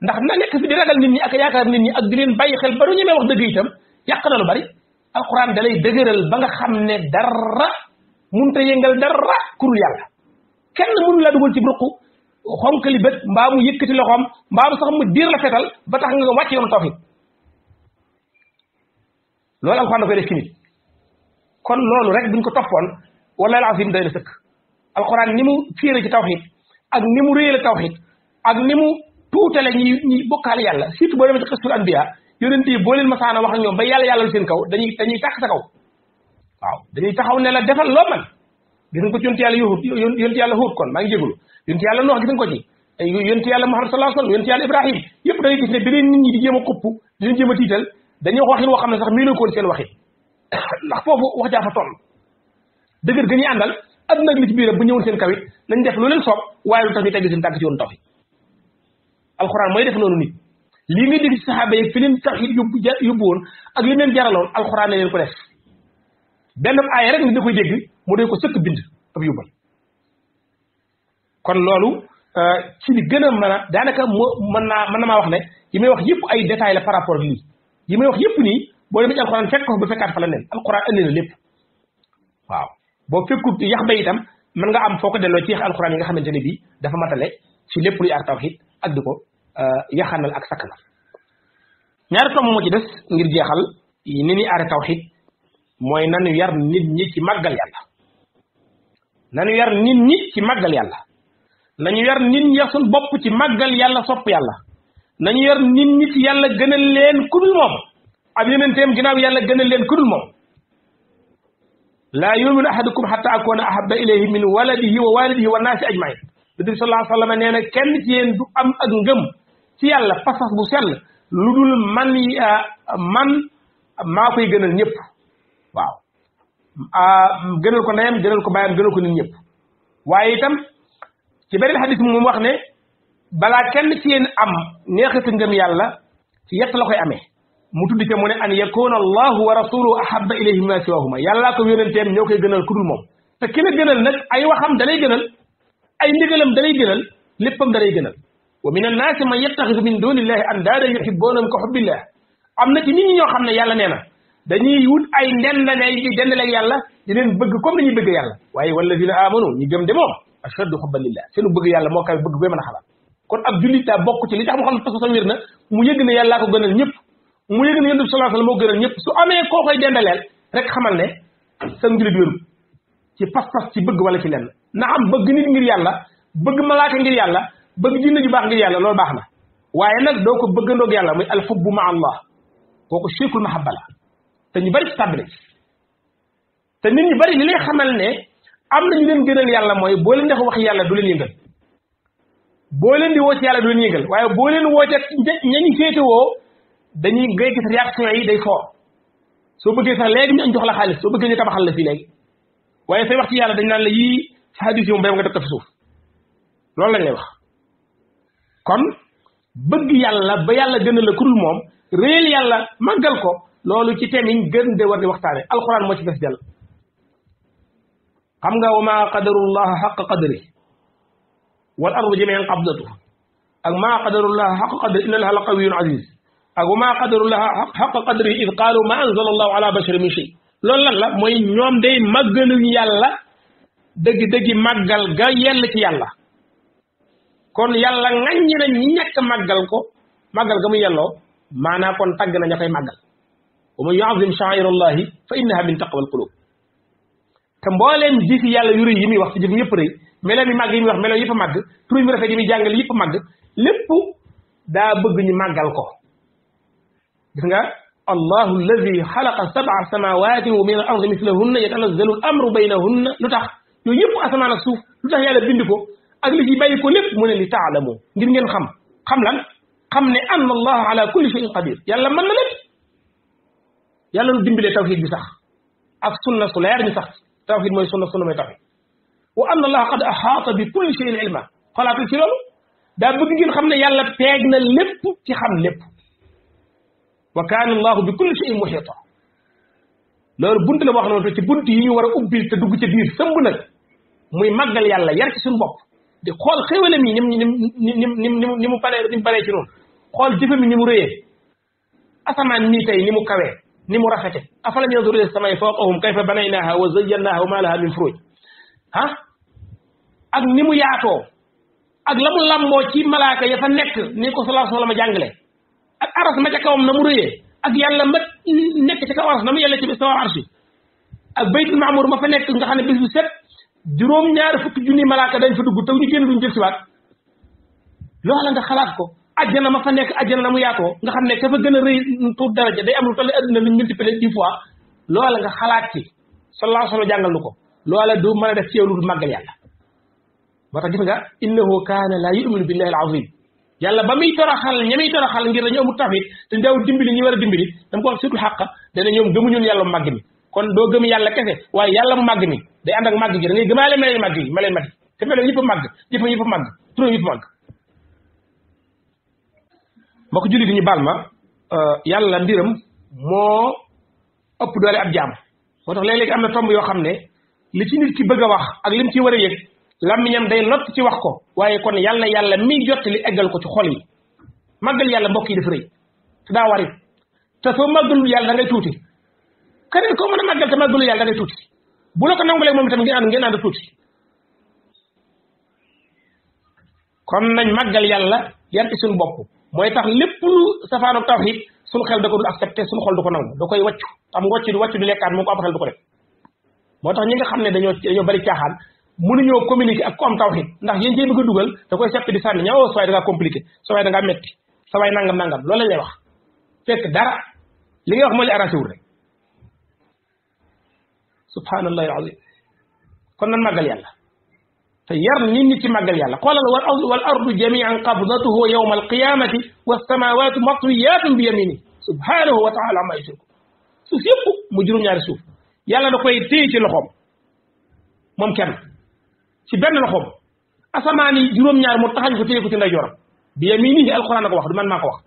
ndax na nekk fi di ragal nit ñi ak yaakaar nit ñi ak di leen bàyyi xel ba du ñemee wax dëgg itam yàq na lu bari alxuraan da lay dëgëral ba nga xam ne dara munta yëngal dara kurul yàlla kenn mënu la dugal ci ruq xonkali bët mbaa mu yëkkati loxoom mbaa mu sax mu diir la fetal ba tax nga wàcc yoonu tawhid loolu alxuraan da koy def ci nit kon loolu rek buñ ko toppoon wallahi alazim day na sëkk alxuraan ni mu fiire ci tawhid ak ni mu réyale tawhid ak ni mu tuutale ñi bokkaale yàlla surtout boo demee ci xistul anbiya yonent yi boo leen masaana wax ak ñoom ba yàlla seen kaw dañuy tàkk sa kaw waaw dañuy taxaw ne la defal loo man gis nga ko ci yonent yàlla yonent yàlla Huud kon maa ngi jégalu yonent yàlla Nuux gis nga ko ci yonent yàlla Muhammad sallallahu alayhi wasallam yonent yàlla Ibrahim yëpp da ngay gis ne bi leen nit ñi di jéem a xupp di leen jéem a tiital dañuy wax waxin woo xam ne sax miinoo koon seen waxin ndax foofu wax jaa fa toll dëgër ga ñuy àndal adduna ak li ci biiram bu ñëwoon seen kawit nañ def lu leen soob waaye lu tax ñu tegg seen tànk ci yoonu tawhid alxuraan mooy def noonu nit lii ngay dégg ci saxaaba yi fi leen tawhid yóbbu woon ak li leen jaraloon alxuraan ne leen ko def benn aaya rek nit da koy dégg mu dee ko sëkk bind ab yóbbal kon loolu ci li gën a mën a daanaka mën na maa wax ne yi may wax yëpp ay détails la par rapport ak lii yi may wax yëpp nii boo demee ci alxuraan fekk ko ba fekkaat fa la nen alxuraan indi na lépp waaw boo fekkut yax ba itam mën nga am foo ko delloo ci yax alxuraan yi nga xamante ne bii dafa matale ci lépp luy aar tawhid ak di ko yaxanal ak sakkanal ñaari tomb moo ci des ngir jeexal ni ñuy aare tawhid mooy nanu yar nit ñi ci màggal yàlla nañu yar nit ñi ci màggal yàlla nañu yar nit ñi suñ bopp ci màggal yàlla sopp yàlla nañu yar nit ñi ci yàlla gënal leen kudul moom ab yonenteem ginnaaw yàlla gënal leen kudul moom laa yuminu ahadukum hatta akuna ahabba ilayhi min waladihi wa walidihi wa naasi ajmain nabi sallallahu alayhi wa sallam nee na kenn ci yéen du am ak ngëm ci yàlla pas-pas bu sell lu dul man maa koy gënal ñëpp waaw gënal ko ndeyam gënal ko baayam gënal ko nit ñëpp waaye itam ci beneen xadis moom wax ne balaa kenn ci yéen am neexati ngëm yàlla ci yett la koy amee mu tudd ca mu ne an yakuna allahu wa rasuluhu ahabba ilayhi mimma siwahuma yàllaa ko yonenteem ñoo koy gënal ku dul moom te ki la gënal nag ay waxam dalay gënal ay ndigalam dalay gënal léppam dalay gënal wa min annaasi man yattaxidu min dunillahi andaadan yuhibbunahum ka hubbillah am na ci nit ñi ñoo xam ne yàlla nee na dañuy wut ay ndendale di dendaleeg yàlla di leen bëgg comme dañuy bëgg yàlla waaye walladina amanu ñu gëm de moom ashaddu hubban lillah seenu bëgg yàlla moo kaw bëgg booy mën a xalaat kon ab jullit daa bokk ci li tax mu xam ne parce que sa wér na mu yëg ne yàllaa ko gënal ñëpp mu yëg ne yonent bi sallallahu alayhi wasallam moo gënal ñëpp su amee koo koy dendaleel rek xamal ne sa njullit wéru ci pas-pas ci bëgg wala ci lenn na am bëgg nit ngir yàlla bëgg malaaka ngir yàlla bëgg jinne ju baax ngir yàlla loolu baax na waaye nag doo ko bëggandoog yàlla muy alxubbu ma allah kooku shirkul mahabba la te ñu bari ci tàbbale te nit ñu bari li lay xamal ne am na ñu leen gënal yàlla mooy boo leen def wax yàlla du leen yëngal boo leen di woo ci yàlla du leen yëngal waaye boo leen woo ca ñañu féete woo dañuy ngay gis réaction yi day fort soo bëggee sax léegi ñu añ jox la xaalis soo bëggee ñu tabaxal la fii léegi waaye say wax ci yàlla dañ naan la yii ci hadis yi moom bay nga def ko fi suuf loolu lañ lay wax kon bëgg yàlla ba yàlla gën a la kudul moom réel yàlla màggal ko loolu ci thème yi gën de war di waxtaane alquran moo ci des jàll xam nga wa ma qadarullaha xaqa qadri wal ardu jami'an qabdatuhu ak maa qadarullah xaqa qadri inna allaha la qawiyyun aziz ak wa maa qadarullah xaqa qadri id qaalu ma anzala allahu ala basharin min shay loolu lan la mooy ñoom day màggaluñu yàlla dëgg-dëggi màggal ga yell ci yàlla kon yàlla ŋaññi na ñi ñàkk màggal ko màggal ga mu yelloo maanaa kon tagg na ña koy màggal wa man yu'azzim sha'airallahi fa innaha min taqwal qulub te mbooleem jëfi yàlla yu rëy yi muy wax ci jëf yëpp rëy melo mi màgg yi muy wax melo yëpp a màgg tur mi rafet yi muy jàngale yëpp a màgg lépp daa bëgg ñu màggal ko gis nga allahu alladi xalaqa sab'a samawaatin wa min al ardi mislahunna yatanazzalu al amru baynahunna lu tax yooyu yëpp asamaan ak suuf lu tax yàlla bind ko ak li ci bàyyi ko lépp mu ne li taalamu ngir ngeen xam lan xam ne anna allaha ala kulli shay'in qadir yàlla mën na lépp yàlla nu dimbalee tawhid bi sax ak sunna su leer ñu sax tawhid mooy sunna mooy tawhid wa anna allaha qad ahaata bi kulli shay'in ilma xalaatul ci loolu daa bëgg ngeen xam ne yàlla peeg na lépp ci xam lépp wa kaana allahu bi kulli shay'in muhita loolu bunt la boo xam ne ci bunt yi ñu war a ubbil te dugg ca biir sëmb nag muy màggal yàlla yar ci suñu bopp di xool xéwalam yi ni mu paree ci noonu xool jëfam yi ni mu rëyee asamaan nii tey ni mu kawee ni mu rafete afalam yanzuru ila samaa'i fawqahum kayfa banaynaaha wa zayyannaaha wa maa lahaa min furuuj ak ni mu yaatoo ak la mu lamboo ci malaaka ya fa nekk ni ko sallallahu alayhi wa sallam jàngale ak aras ma ca kawam na mu rëyee ak yàlla ma nekk ca kaw aras na mu yàlla ci istawa arshi ak baytul maamur ma fa nekk nga xam ne bés bu set juróom-ñaari fukki junni malaaka dañ fa dugg taw ñu génn duñ jël siwaat loola nga xalaat ko ajjana ma fa nekk ajjana na mu yaatoo nga xam ne ka fa gën a rëy tuut daraja day am lu toll adduna luñ multiplier 10 fois loola nga xalaat ci sallallahu alayhi wa sallam jàngal nu ko loola du mën a def ci yow lu dul màggal yàlla moo tax gis nga innahu kaana laa yu'minu billahi al-azim yàlla ba muy toroxal ña muy toroxal ngir dañu amul tawhid te ndaw dimbali ñi war a dimbali dama ko wax surtout xàq dana ñoom gëmuñu yàlla mu màgg mi kon doo gëm yàlla kese waaye yàlla mu màgg mi day ànd ak màgg gi da ngay gëmaale meleen màgg yi meleen màgg te meleen yëpp a màgg jëfam yëpp a màgg turam yëpp a màgg mbokk julli di ñu baal ma yàlla mbiram moo ëpp doole ab jaam moo tax léeg-léegi am na tomb yoo xam ne li ci nit ki bëgg a wax ak lim ci war a yëg làmmiñam day lott ci wax ko waaye kon yàlla miy jottali eggal ko ci xol yi màggal yàlla mbokk yi dafa rëy te daa warit te soo màggalul yàlla da ngay tuuti keneen koo mën a màggal te màggalul yàlla da ngay tuuti bu la ko nangulee moom itam ngeen ànd tuuti kon nañ màggal yàlla yar ci suñu bopp mooy tax lépp lu safaanu tawhid suñu xel da ko dul accepté suñu xol du ko nangu da koy wàccu am wàccu di lekkaat moom ko am xel du ko def moo tax ñi nga xam ne dañoo bari caaxaan mënuñoo communiquer ak ku am tawhid ndax yéen cee bëgg a dugal da koy seppi di sànni ñaa soo waay da ngaa compliqué soo waay da ngaa metti sa waay nangam loolu lañ lay wax fekk dara li ngay wax moo li arrangé wul rek subhanallahi alazim kon nan màggal yàlla te yar nit ñi ci màggal yàlla xoolal wal ardu jami'an qabdatuhu yawma alqiyamati was samawati matwiyatun bi yamini subhanahu wa ta'ala amma yushriku suuf yëpp mu juróom-ñaari suuf yàlla da koy téye ci loxoom moom kenn ci benn loxoom asamaan yi juróom-ñaar mu taxañ ko téye ko ci ndeyjooram bi yaminihi alquran na ko wax du man maa ko wax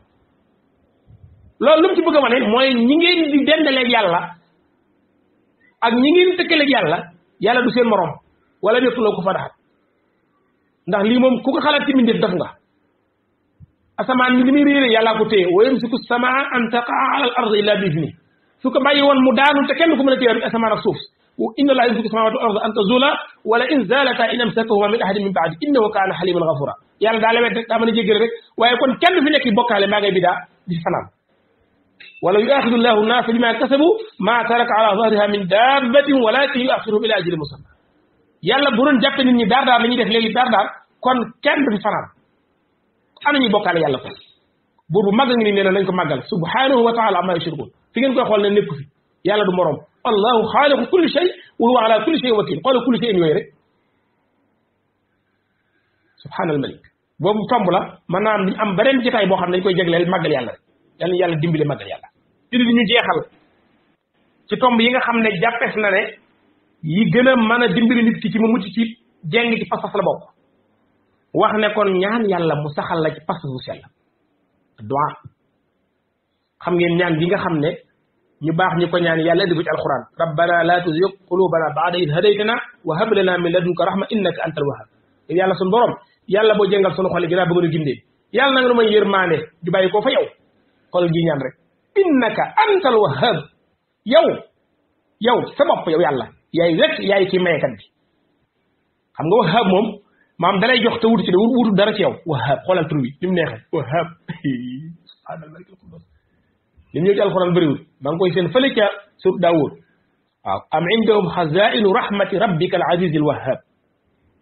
loolu lu mu ci bëgg a wane mooy ñi ngeen di dendaleeg yàlla ak ñi ngeen tëkkaleeg yàlla du seen morom wala nettuloo ko fa daxat ndax lii moom ku ko xalaat ci mbindeef def nga asamaan mi li muy réeré yàllaa ko téye wa yumsiku samaa an taqaa ala al ard illa bi izni su ko bàyyi woon mu daanu te kenn ku mën a téye asamaan ak suuf inna allaha yumsiku samawati wal arda an tazula wala in zalata in amsakahuma min ahadin min baadi innahu kaana haliman ghafura yàlla daa lewet rek daa mën a jéggale rek waaye kon kenn fi nekk bokkaale maa ngay bidaa di fanaan wala yuaxidu llahu naasa bima kasabu ma taraka ala zahriha min dabbatin walakin yuaxiruhum ila ajalin musamma yàlla bu doon jàppe nit ñi daar la ñuy def léegi daar kon kenn du fi fanaan ana ñuy bokkaale yàlla kon buur bu màgg ngi ni nee na nañ ko màggal subhanahu wa taala amma yushrikun fi ngeen koy xool ne nekku fi yàlla du morom allahu xaaliqu kulli shay wa huwa ala kulli shay wakil xoolal kulli shay yooyu rek subhanal malik boobu tomb la mën naa am beneen jotaay boo xam ne dañ koy jagleel màggal yàlla rek yàlla dimbale màggal yàlla julli di ñu jeexal ci tomb yi nga xam ne jàppees na ne yi gën a mën a dimbali nit ki ci mu mucc ci jeng ci pas-pas la bokk wax ne kon ñaan yàlla mu saxal la ci pas-pas bu sell du'a xam ngeen ñaan bi nga xam ne ñu baax ñi ko ñaan yàlla indi ko ci alquran rabbana la tuzigh qulubana ba'da idh hadaytana wa hab lana min ladunka rahma innaka antal wahhab yàlla sun borom yàlla boo jëngal sunu xol yi ginnaaw bëgg nu gindee yàlla na nga nu may yërmaande ju bàyyi ko fa yow xol gi ñaan rek innaka antal wahhab yow sa bopp yow yàlla yaay rek yaay ki mayekat bi xam nga wahhab moom maam dalay jox te wutu ci de wutu dara ci yow wahhab xoolal tur bi ni mu neexee wahhab subhanallah li mu ñëw ci alxuraan bëriwul maa ngi koy seen fële ca sur Daawud waaw am indahum xazainu rahmati rabbika al aziz al wahhab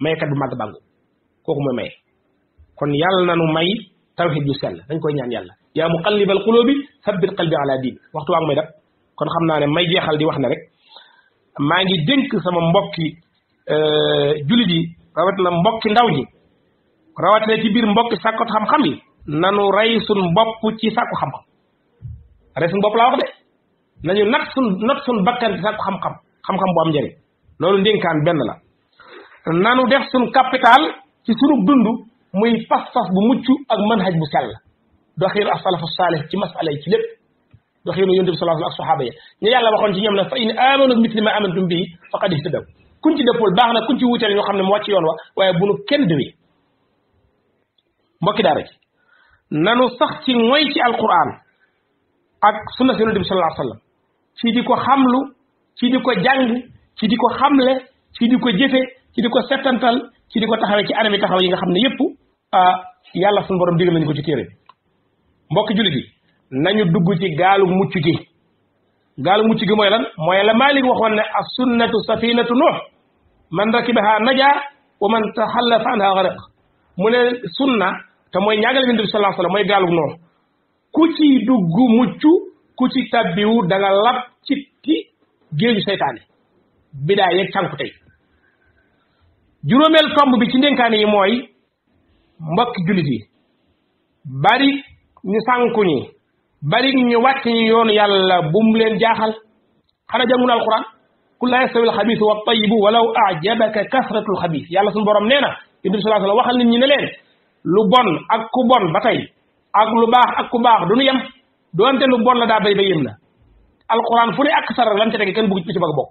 mayekat bu màgg bàngu kooku mooy maye kon yàlla na nu may tawhid yu sell dañ koy ñaan yàlla yaa muqallibal qulubi sabbit qalbi ala diin waxtu waa ngi may def kon xam naa ne may jeexal di wax ne rek maa ngi dénk sama mbokki julit yi rawatina mbokki ndaw ñi rawatina ci biir mbokki sàkku xam-xam yi nanu rey sun bopp ci sàkku xam-xam rey sun bopp laa wax de nañu not sun bakkan ci sàkku xam-xam bu am njëriñ loolu ndénkaan benn la nanu def sun capital ci sunu dund muy pas-pas bu mucc ak manhaj bu sell doxiinu as-salafu saalih ci masala yi ci lépp doxiinu yonent bi sallallahu alayhi wa sallam ak saxaaba yi ñu yàlla waxoon ci ñoom ne fa in amanu bi misli ma amantum bihi faqad ihtadaw kuñ ci dëppul baax na kuñ ci wuteel ñoo xam ne mu wàcc yoon wa waaye bu nu kenn dëwee mbokki daara ji nanu sax ci ngoy ci alquran ak sunna si yonent bi sallallahu alayhi wa sallam ci di ko xamlu ci di ko jàng ci di ko xamle ci di ko jëfe ci di ko settantal ci di ko taxawee ci anami taxaw yi nga xam ne yépp yàlla suñu borom digal nañu ko ci téere bi mbokki jullit yi nañu dugg ci gaalu mucc gi mooy lan mooy la Maalik waxoon ne as sunnatu safinatu nuux man rakibaha naja wa man taxallafa anha gariq mu ne sunna te mooy ñaagale Yonent bi sallallahu alayhi wasallam mooy gaalu nuux ku ci dugg mucc ku ci tabbiwu da nga lab ci géeju seytaane bidaa yeeg cànku tey juróomeel tomb bi ci ndénkaane yi mooy mbokki jullit yi bari ñu sànku ñi bari ñu wàcc ñi yoonu yàlla bu mu leen jaaxal xana jàngun alquran qul laa yastawi alxabiisu wa tayibu walaw ajabaka kasratu alxabiis yàlla suñu borom nee na yonent bi sallallahu alayhi wasallam waxal nit ñi ne leen lu bon ak ku bon ba tey ak lu baax ak ku baax du ñu yem doonte lu bon la daa bay ba yem na alquran fu ne ak sara lan ca tege kenn bëgg ci bëgg bokk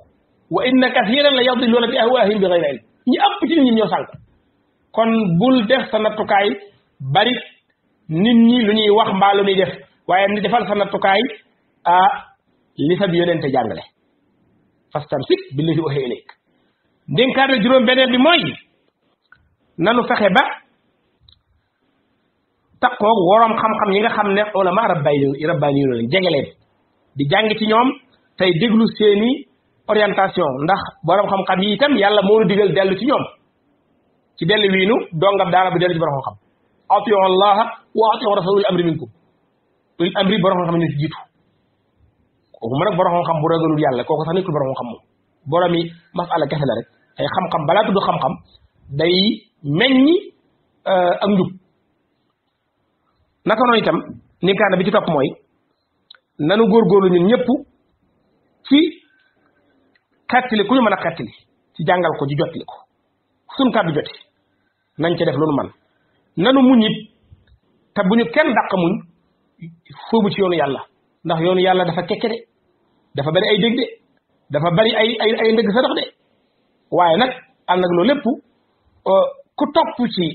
wa inna kathiran la yadilluuna bi ahwaahim bi ghayri ilm ñi ëpp ci nit ñi ñoo sànk kon bul def sa nattukaay bari nit ñi lu ñuy wax mbaa lu ñuy def waaye ni defal sa nattukaay li sa bi yonente jàngale fastamsik billazi uhiya ilayk ndénkaane juróom beneen bi mooy nanu fexe ba taqoog woroom xam-xam yi nga xam ne ulama rabbaani yu leen jege leen di jàng ci ñoom tey déglu seeni orientation ndax borom xam-xam yi itam yàlla moo nu digal dellu ci ñoom ci dellu wiinu dongab daara bi dellu ci borom xam-xam atiu allaha wa atiu rasulul amri minkum ulil amri borom xam-xam ñu ci jiitu kooku mën nag borom xam-xam bu ragalul yàlla kooku sax nekkul borom xam-xam moom borom yi masala kese la rek ay xam-xam balaa tudd xam-xam day meññi ak njub naka noonu itam ndénkaane bi ci topp mooy nanu góorgóorlu ñun ñëpp ci xettali ku ñu mën a xettali ci jàngal ko ci jotli ko suñ kàddu joti nañ ca def lu nu man nanu muñ it te bu ñu kenn dàq muñ foobu ci yoonu yàlla ndax yoonu yàlla dafa kekke de dafa bari ay dég de dafa bari ay ndëgg sa dox de waaye nag ànd ak loolu lépp ku topp ci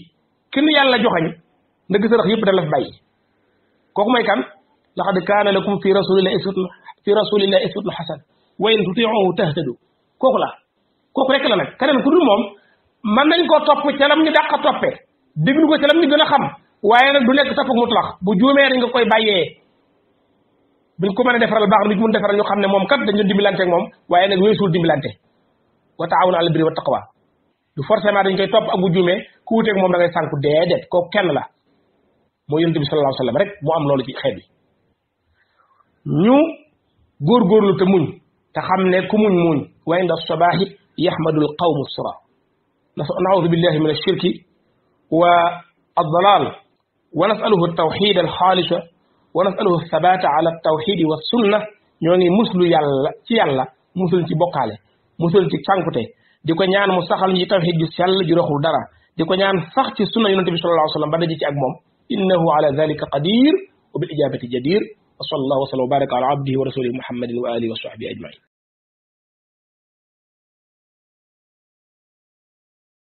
ki nu yàlla joxañ ndëgg sa dox yëpp da la fi bàyyi kooku mooy kan laqad kaana lakum fi rasulillahi uswatun hasana wa in tuti'uhu tahtadu kooku rek la nag keneen ku dul moom mën nañ koo topp ca lam ñu dàq toppee déglu ko ca lam ñu gën a xam waaye nag du nekk topp mutlax bu juumee rek nga koy bàyyee buñ ko mën a defaral baax na mun defaral ñu xam ne moom kat dañu dimbalante ak moom waaye nag weesul dimbalante wa taawunu alal birri wa taqwa du forcément dañ koy topp ak bu juumee ku wuteeg moom da ngay sànku déedéet kooku kenn la moo yonent bi sallallahu alayhi wa sallam rek moo am loolu ci xeet bi ñu góorgóorlu te muñ te xam ne ku muñ wa inda sabaahi yaxmadul qawmu sura naudu billahi min ashirki wa addalal wa nasaluhu altawxid alxaalisa wa nasaluhu althabata ala altawxidi wa sunna ñoo ngi muslu yàlla ci yàlla musul ci bokkaale musul ci cànkute di ko ñaan mu saxal ñu ci tawxid ju sell ju raxul dara di ko ñaan sax ci sunna yonente bi sallallahu alayhi wa sallam ba daje ci ak moom innahu ala dhalika qadir wa bil ijabati jadir wa sallallahu wa sallam wa baraka ala abdihi wa rasulihi muhammadin wa alihi wa sahbihi ajmain